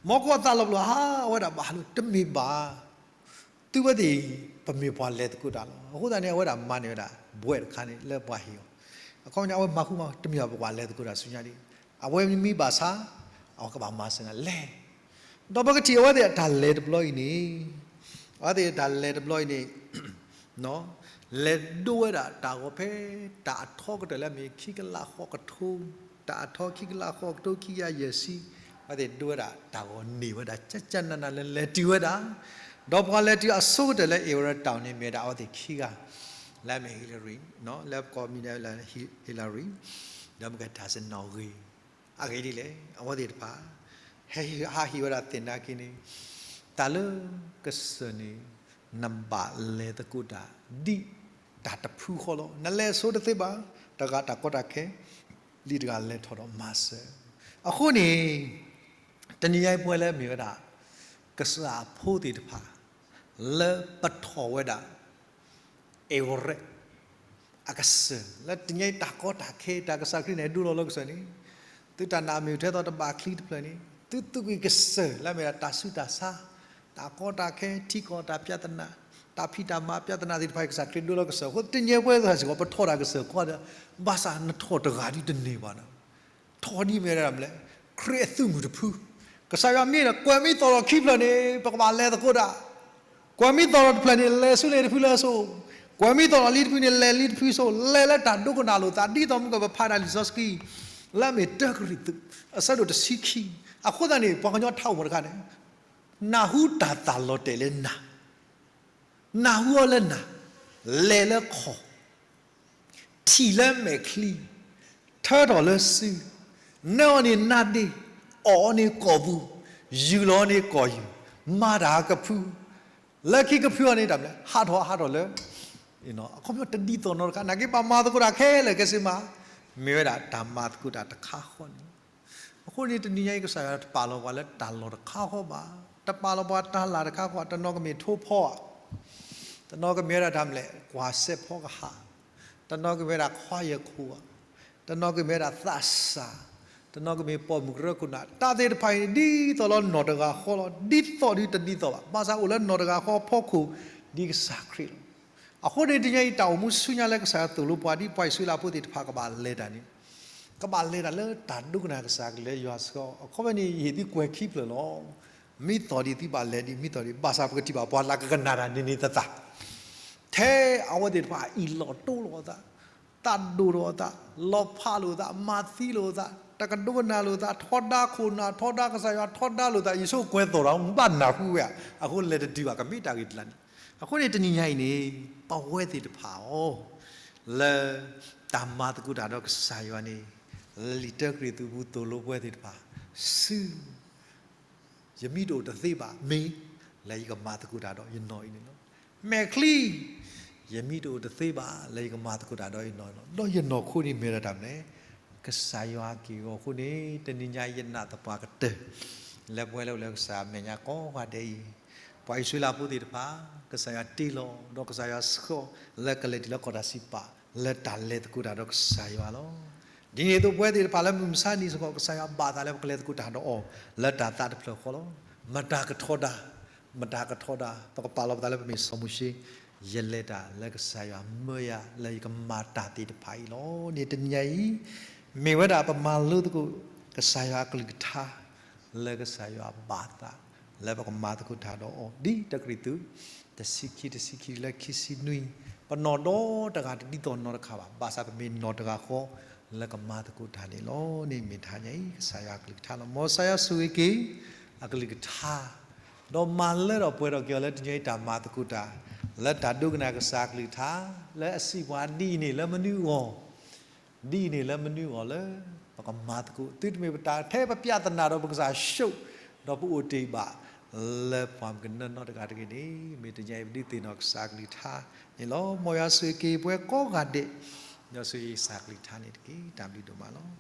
မီၢ်ကိးအသးလီၤပျိးဟါ အဝဲဒၣ်ဘၣ်ဟးလိာ် တမ့ၢ်ဘၣ်. သုဝဲသ့ၣ် ပမ့ၢ်ပှၤလဲၤသကိးတၢ်လီၤ. အဃိသတးန့ၣ် အဝဲဒၣ်မၤန့ၢ်ဝဲဒၣ် ဘှဲးတခါန့ၣ် လၢပှၤဟ့ၣ်အီၤ, အခီပညီ အဝဲမၤဃူမၤ တမ့ၢ်ဘၣ် ပပှၤလဲၤသကိးတၢ်ဆူညါဒ်, အဝဲမ့ၢ်ဘၣ်ဆၣ် အဝဲကဘၣ်မၤစၢၤနၤလဲၤ. ဒီးပကထံၣ်အဝဲသ့ၣ်အတၢ်လဲၤတဘျီအံၤန့ၣ်, အဝဲသ့ၣ်အတၢ်လဲၤတဘျီအံၤန့ၣ် လဲၤဒိဝဲဒၣ်တၢ်ဂီၤဖဲ တၢ်အထီကတၢၢ်လၢအမ့ၢ်ခံကလးဃီကထိ, တၢ်အထီခံကလးဃီကထိခံကယၤယဲၢ်ဆံ, အဝဲသ့ၣ်ဒိဝဲဒၣ်တၢ်ဂီၤန့ၢ်ဝဲဒၣ် ကၠၢ်ကၠၢ်နးနးလၢလဲၤတုၤဝဲဒၣ်, ဒီးပှၤလဲၤတုၤအဆိကတၢၢ်လၢ Everett Town န့ၣ် မ့ၢ်ဝဲဒၣ်အဝဲသ့ၣ်ခံဂၤ, လၢအမ့ၢ် Hillary, လၢပကိးမံၤဒဲးလၢ Hillary, ဒီးမ့ၢ်ကဲ Thompson နီၣ်ဂ့ၤ, အဂ့ၢ်ဒ်လဲၣ် အဝဲသ့ၣ်တဖၣ် ဟဲဟးဟ့ၣ်ဝဲဒၣ်သ့ၣ်နာ်က့န့ၣ်, တၢ်လၢကစၢၢ်န့ၣ် နဘၣ်လဲၤသကိးတၢ် ဒ်တၢ်တဖုဃီလီၤ. နလဲၤဆိတသ့ဘၣ်, တဂၤတၢ်ကီတၢ်ခဲ, လံာ်တဂၤလဲၤထီၣ်ဒီးမၤစၢၤ. အဃိန့ၣ် တနံၤညါအံၤပဝဲလၢမ့ၢ်ဝဲဒၣ် ကစၢ်အဖိသ့ၣ်တဖၣ် လၢပထီၣ်ဝဲဒၣ် Everett အကစၢၢ် လၢတနံၤညါအံၤတၢ်ကီတၢ်ခဲ တၢ်ကစၢ်ခရံာ်န့ၣ် ဒိလီၤလၢကစၢၢ်န့ၣ်, သုတၢ်နာ်မ့ၢ်ထဲသိးတဘၣ်ချံတဖျၢၣ်န့ၣ်, သုသူးကွံာ်ကစၢၢ်လၢအမ့ၢ်ဒၣ်တၢ်ဆူးတၢ်ဆါ, တၢ်ကီတၢ်ခဲ ထံကီၢ်တၢ် ပြဿနာ, တၢ်ဖံးတၢ်မၤ ပြဿနာ သ့ၣ်တဖၣ်အံၤ ကစၢ်ခရံာ်ဒိလီၤကစၢၢ်အဃိ တနံၤညါအံၤပဝဲသ့ၣ်စ့ၢ်ကီး ပထီၣ်တၢ်ကစၢၢ်ခီဒီး ဘၣ်ဆၣ်နထီၣ်တဂၤဒ်တန့ၢ်ဘၣ်န့ၣ်, ထီၣ်ဒ်မ့ၢ်ဝဲဒၣ်မနုၤလဲၣ်, ခရံာ်အသုးမုၢ်တဖု, ကစၢ်ယွၤမ့ၢ်ဒီး ကွဲးမ့ၢ်သီၣ်လီၤခံဖျၢၣ်န့ၣ် ပကဘၣ်လဲၤသကိးတၢ်, ကွဲးမ့ၢ်သီၣ်လီၤတဖျၢၣ်န့ၣ် လဲၤဆူလ့ၣ်တဖုလၢအစိၤ, ကွဲးမ့ၢ်သီၣ်လီၤလံတဖုန့ၣ် လဲၤလံတဖုအစိၤ, လဲၤလၢတၢ်ဒိကနၣ်လိာ်သး ဒ်သိးမ့ၢ်ကပဖးဒၣ်လံာ်စီဆှံ လၢအမ့ၢ်တၢကရံၣ်သူး အဆၢဒိၣ်တဆံခံ, အဃိသတးန့ၣ် ပှၤကညီထးအိၣ်မးတခါန့ၣ် နၢ်ဟူတၢ်သးလီၤတဲာ်လၢနၤ, နၢ်ဟူအီၤလၢနၤ, လဲၤလၢခီၣ်, ထံၣ်လၢမဲာ်ချံ, ထၢထီၣ်လၢစု, နၢအီၤန့ၣ်နါဒ့, အီၣ်အီၤန့ၣ်ကီၢ်ပူၤ, ယူၢ်လီၤအီၤန့ၣ်ကီၢ်ယူၢ်, မၤတၢ်ကဖု, လၢခံကဖုအီၤန့ၣ်တၢ်မနုၤလဲၣ်, ဟးထီၣ်ဟးထီၣ်လၢ အခီပညီတဒ်သိးနီတခါ, နာ်က့ပမၤသကိးတၢ်ခဲလၢာ်ခဲဆ့မး, မ့ၢ်ဝဲဒၣ်တၢ်မၤသကိးတၢ်တခါဃီန့ၣ်လီၤ. အဃိန့ၣ် တနံၤညါအံၤ ကစၢ်ယွၤတပာ်လီၤပှၤလၢတၢ်လီၢ်တခါဃီဘၣ်, တပာ်လီၤပှၤတၢ်လၢ်တခါဃီ, တနီၤကမ့ၢ်ထိဖီဧါ, တနီၤကမ့ၢ်ဝဲဒၣ်တၢ်မနုၤလဲၣ် ကွၢ်စဲးဖီကဟၣ်, တနီၤကမ့ၢ်ဝဲဒၣ်ခွါယဲၢ်ခိၣ်ဧါ, တနီၤကမ့ၢ်ဝဲဒၣ်သးစၢ်, တနီၤကမ့ၢ်ပိာ်မုၣ်ကရၢခိၣ်နၢ်, တၢ်သ့ၣ်တဖၣ်အံၤ ဒ်သိးလီၤနီၢ်တဂၤဃီလီၤ, ဒ်သိးဒ်တဒ်သိးဘၣ်, ဘၣ်ဆၣ်အိၣ်လၢနီၢ်တဂၤဃီအဖီခိၣ် ဒ်ကစၢ်ခရံာ်လီၤ. အဃိန့ၣ် တနံၤညါအံၤ တၢ်အိၣ်မူဆူညါလၢကစၢ်ယွၤသိၣ်လိပှၤ ဒ်ပှၤအံၣ်စရ့လးဖိသ့ၣ်တဖၣ်ကဘၣ်လဲၤတၢ်န့ၣ်, ကဘၣ်လဲၤတၢ်လၢတၢ်ဒိကနၣ်ကစၢ်ကလုၢ်ယွၤစ့ၢ်ကီး, အခီပညီန့ၣ် ယဟ့ၣ်သုကွဲးခံဖျၢၣ်လီၤ. မ့ၢ်သီၣ်ဒံးသုဘၣ်လဲၤဒံး မ့ၢ်သီၣ်ဒံး, ဘၣ်ဆၣ်ပကထံၣ်ဘၣ်ပှၤလၢကကနၣ်တၢ်န့ၣ်န့ၣ်သ့ၣ်သ့ၣ်, ထဲအဝဲသ့ၣ်တဖၣ်အအံၣ်လီၤတိလိာ်အသး, သးဒိၣ်ထီၣ်အသး, လီၤဖးလိာ်အသး, မၤသံလိာ်အသး, တၢ်ကဒိကနၣ်လိာ်သး, ထီဒါခိၣ်နၢ်, ထီဒါကစၢ်ယွၤ, ထီဒါလိာ်သး, ယဆိကမိၣ်ကွဲးသီၣ်ဒီး ဘၣ်နၢ်ဟူဝဲဧါ, အဃိလဲၤတတုၤဘၣ် ကမ့ၢ်တၢ်ဂ့ၢ်တလၢန့ၣ်. အဃိန့ၣ် တနံၤညါအံၤန့ၣ် ပဝဲသ့ၣ်တဖၣ်အံၤ လၢတၢ်မၤသကိးတၢ်ဒီးကစၢ်ယွၤန့ၣ် လၢလံာ်တၢကရံၣ်သူးပူၤသိၣ်လိပဝဲသ့ၣ်တဖၣ် ဆူ ယမံတအိၣ်တသ့ဘၣ် မ့ၢ်လၢယကမၤသကိးတၢ်ဒီးယနီၢ်အံၤန့ၣ်လီၤ. မဲာ်ချံ ယမံတအိၣ်တသ့ဘၣ် လၢယကမၤသကိးတၢ်ဒီးယနီၢ်အံၤလီၤ. ဒီးယနီၢ်ခိန့ၣ်မ့ၢ်ဝဲဒၣ်တၢ်မနုၤလဲၣ်, ကစၢ်ယွၤက့ၢ်ဂီၤအဃိန့ၣ် တနံၤညါယနာ်သပှၢ်ကတၢၢ် လၢပဝဲလၢအိၣ်လၢကစၢ်အမဲာ်ညါကိးဂၤဒဲးအံၤ, ပှၤအံၣ်စရ့လးဖိသ့ၣ်တဖၣ် ကစၢ်ယွၤတ့လီၤ ဒီးကစၢ်ယွၤဆှၢလၢကလဲၤတုၤလၢကီၢ်တၢ်စံးပာ် လၢတၢ်လဲၤသကိးတၢ်ဒီးကစၢ်ယွၤလီၤ. ဒ်န့ၣ်အသိးပဝဲသ့ၣ်တဖၣ်လၢမုၢ်မဆါနံၤစ့ၢ်ကီး ကစၢ်ယွၤဘၣ်သးလၢပကလဲၤသကိးတၢ်ဒီးအီၤ လၢတၢ်သးတဖျၢၣ်ဃီလီၤ. မတၤကထီဒါ, မတၤကထီဒါ, ပကပာ်လီၤပသးလၢပမ့ၢ်စီၤမိၤၡ့, ယလဲၤတၢ်လၢကစၢ်ယွၤမၢယၤလၢယကမၤတၢ်သ့ၣ်တဖၣ်အံၤလီၤ. န့ၣ်တနံၤညါအံၤ မ့ၢ်ဝဲဒၣ်ပမၤလိသကိး ကစၢ်ယွၤအကလုၢ်ကထါ လၢကစၢ်ယွၤဘၣ်သး လၢပကမၤသကိးတၢ်ဒီးအီၤ ဒ်တၢကရံၣ်သူး တဆံခံ တဆံခံလၢခံဆံနွံ, ပနီၢ်ဒီတဂၤတဒ်သိးနီတခါဘၣ်, ဘၣ်ဆၣ်ပမ့ၢ်နီၢ်တဂၤဃီ လၢကမၤသကိးတၢ်န့ၣ်လီၤ. န့ၣ်မ့ၢ်တဟါညါအံၤ ကစၢ်ယွၤအကလုၢ်ကထါလီၤ. မ်ကစၢ်ယွၤဆိၣ်ဂ့ၤက့ၤ အကလုၢ်ကထါ ဒီးမၤလၢထီၣ်ပှဲၤထီၣ်က့ၤအီၤလၢတနံၤညါအံၤတၢ်မၤသကိးတၢ် လၢတၢ်ဒိကနၣ်ကစၢ်အကလုၢ်ကထါ လၢအစံးပှၤဒ်အံၤန့ၣ်လၢမနုၤအဂီၢ်, ဒ်အံၤန့ၣ်လၢမနုၤအဂီၢ်လၢ ပကမၤသကိး သုတမ့ၢ်ပတၢ်ထဲပပြဿနာဒီးပကစၢ်ရှုံး, ဒီးပအိၣ်တ့ၢ်ဘၣ် လၢပှၤမုၢ်ကနၢနီတဂၤတဂ့ၤန့ၣ်, မ့ၢ်တနံၤအံၤ ပဒုးသ့ၣ်နီၣ်ကစၢ်ကလုၢ်ကထါန့ၣ်လီၤ. မ်ယွၤဆိၣ်ဂ့ၤက့ၤပှၤကိးဂၤဒဲး, ယွၤဆိၣ်ဂ့ၤကစၢ်ကလုၢ်ကထါန့ၣ်တက့ၢ်. တၢ်ဘျုးဒိၣ်မးလီၤ.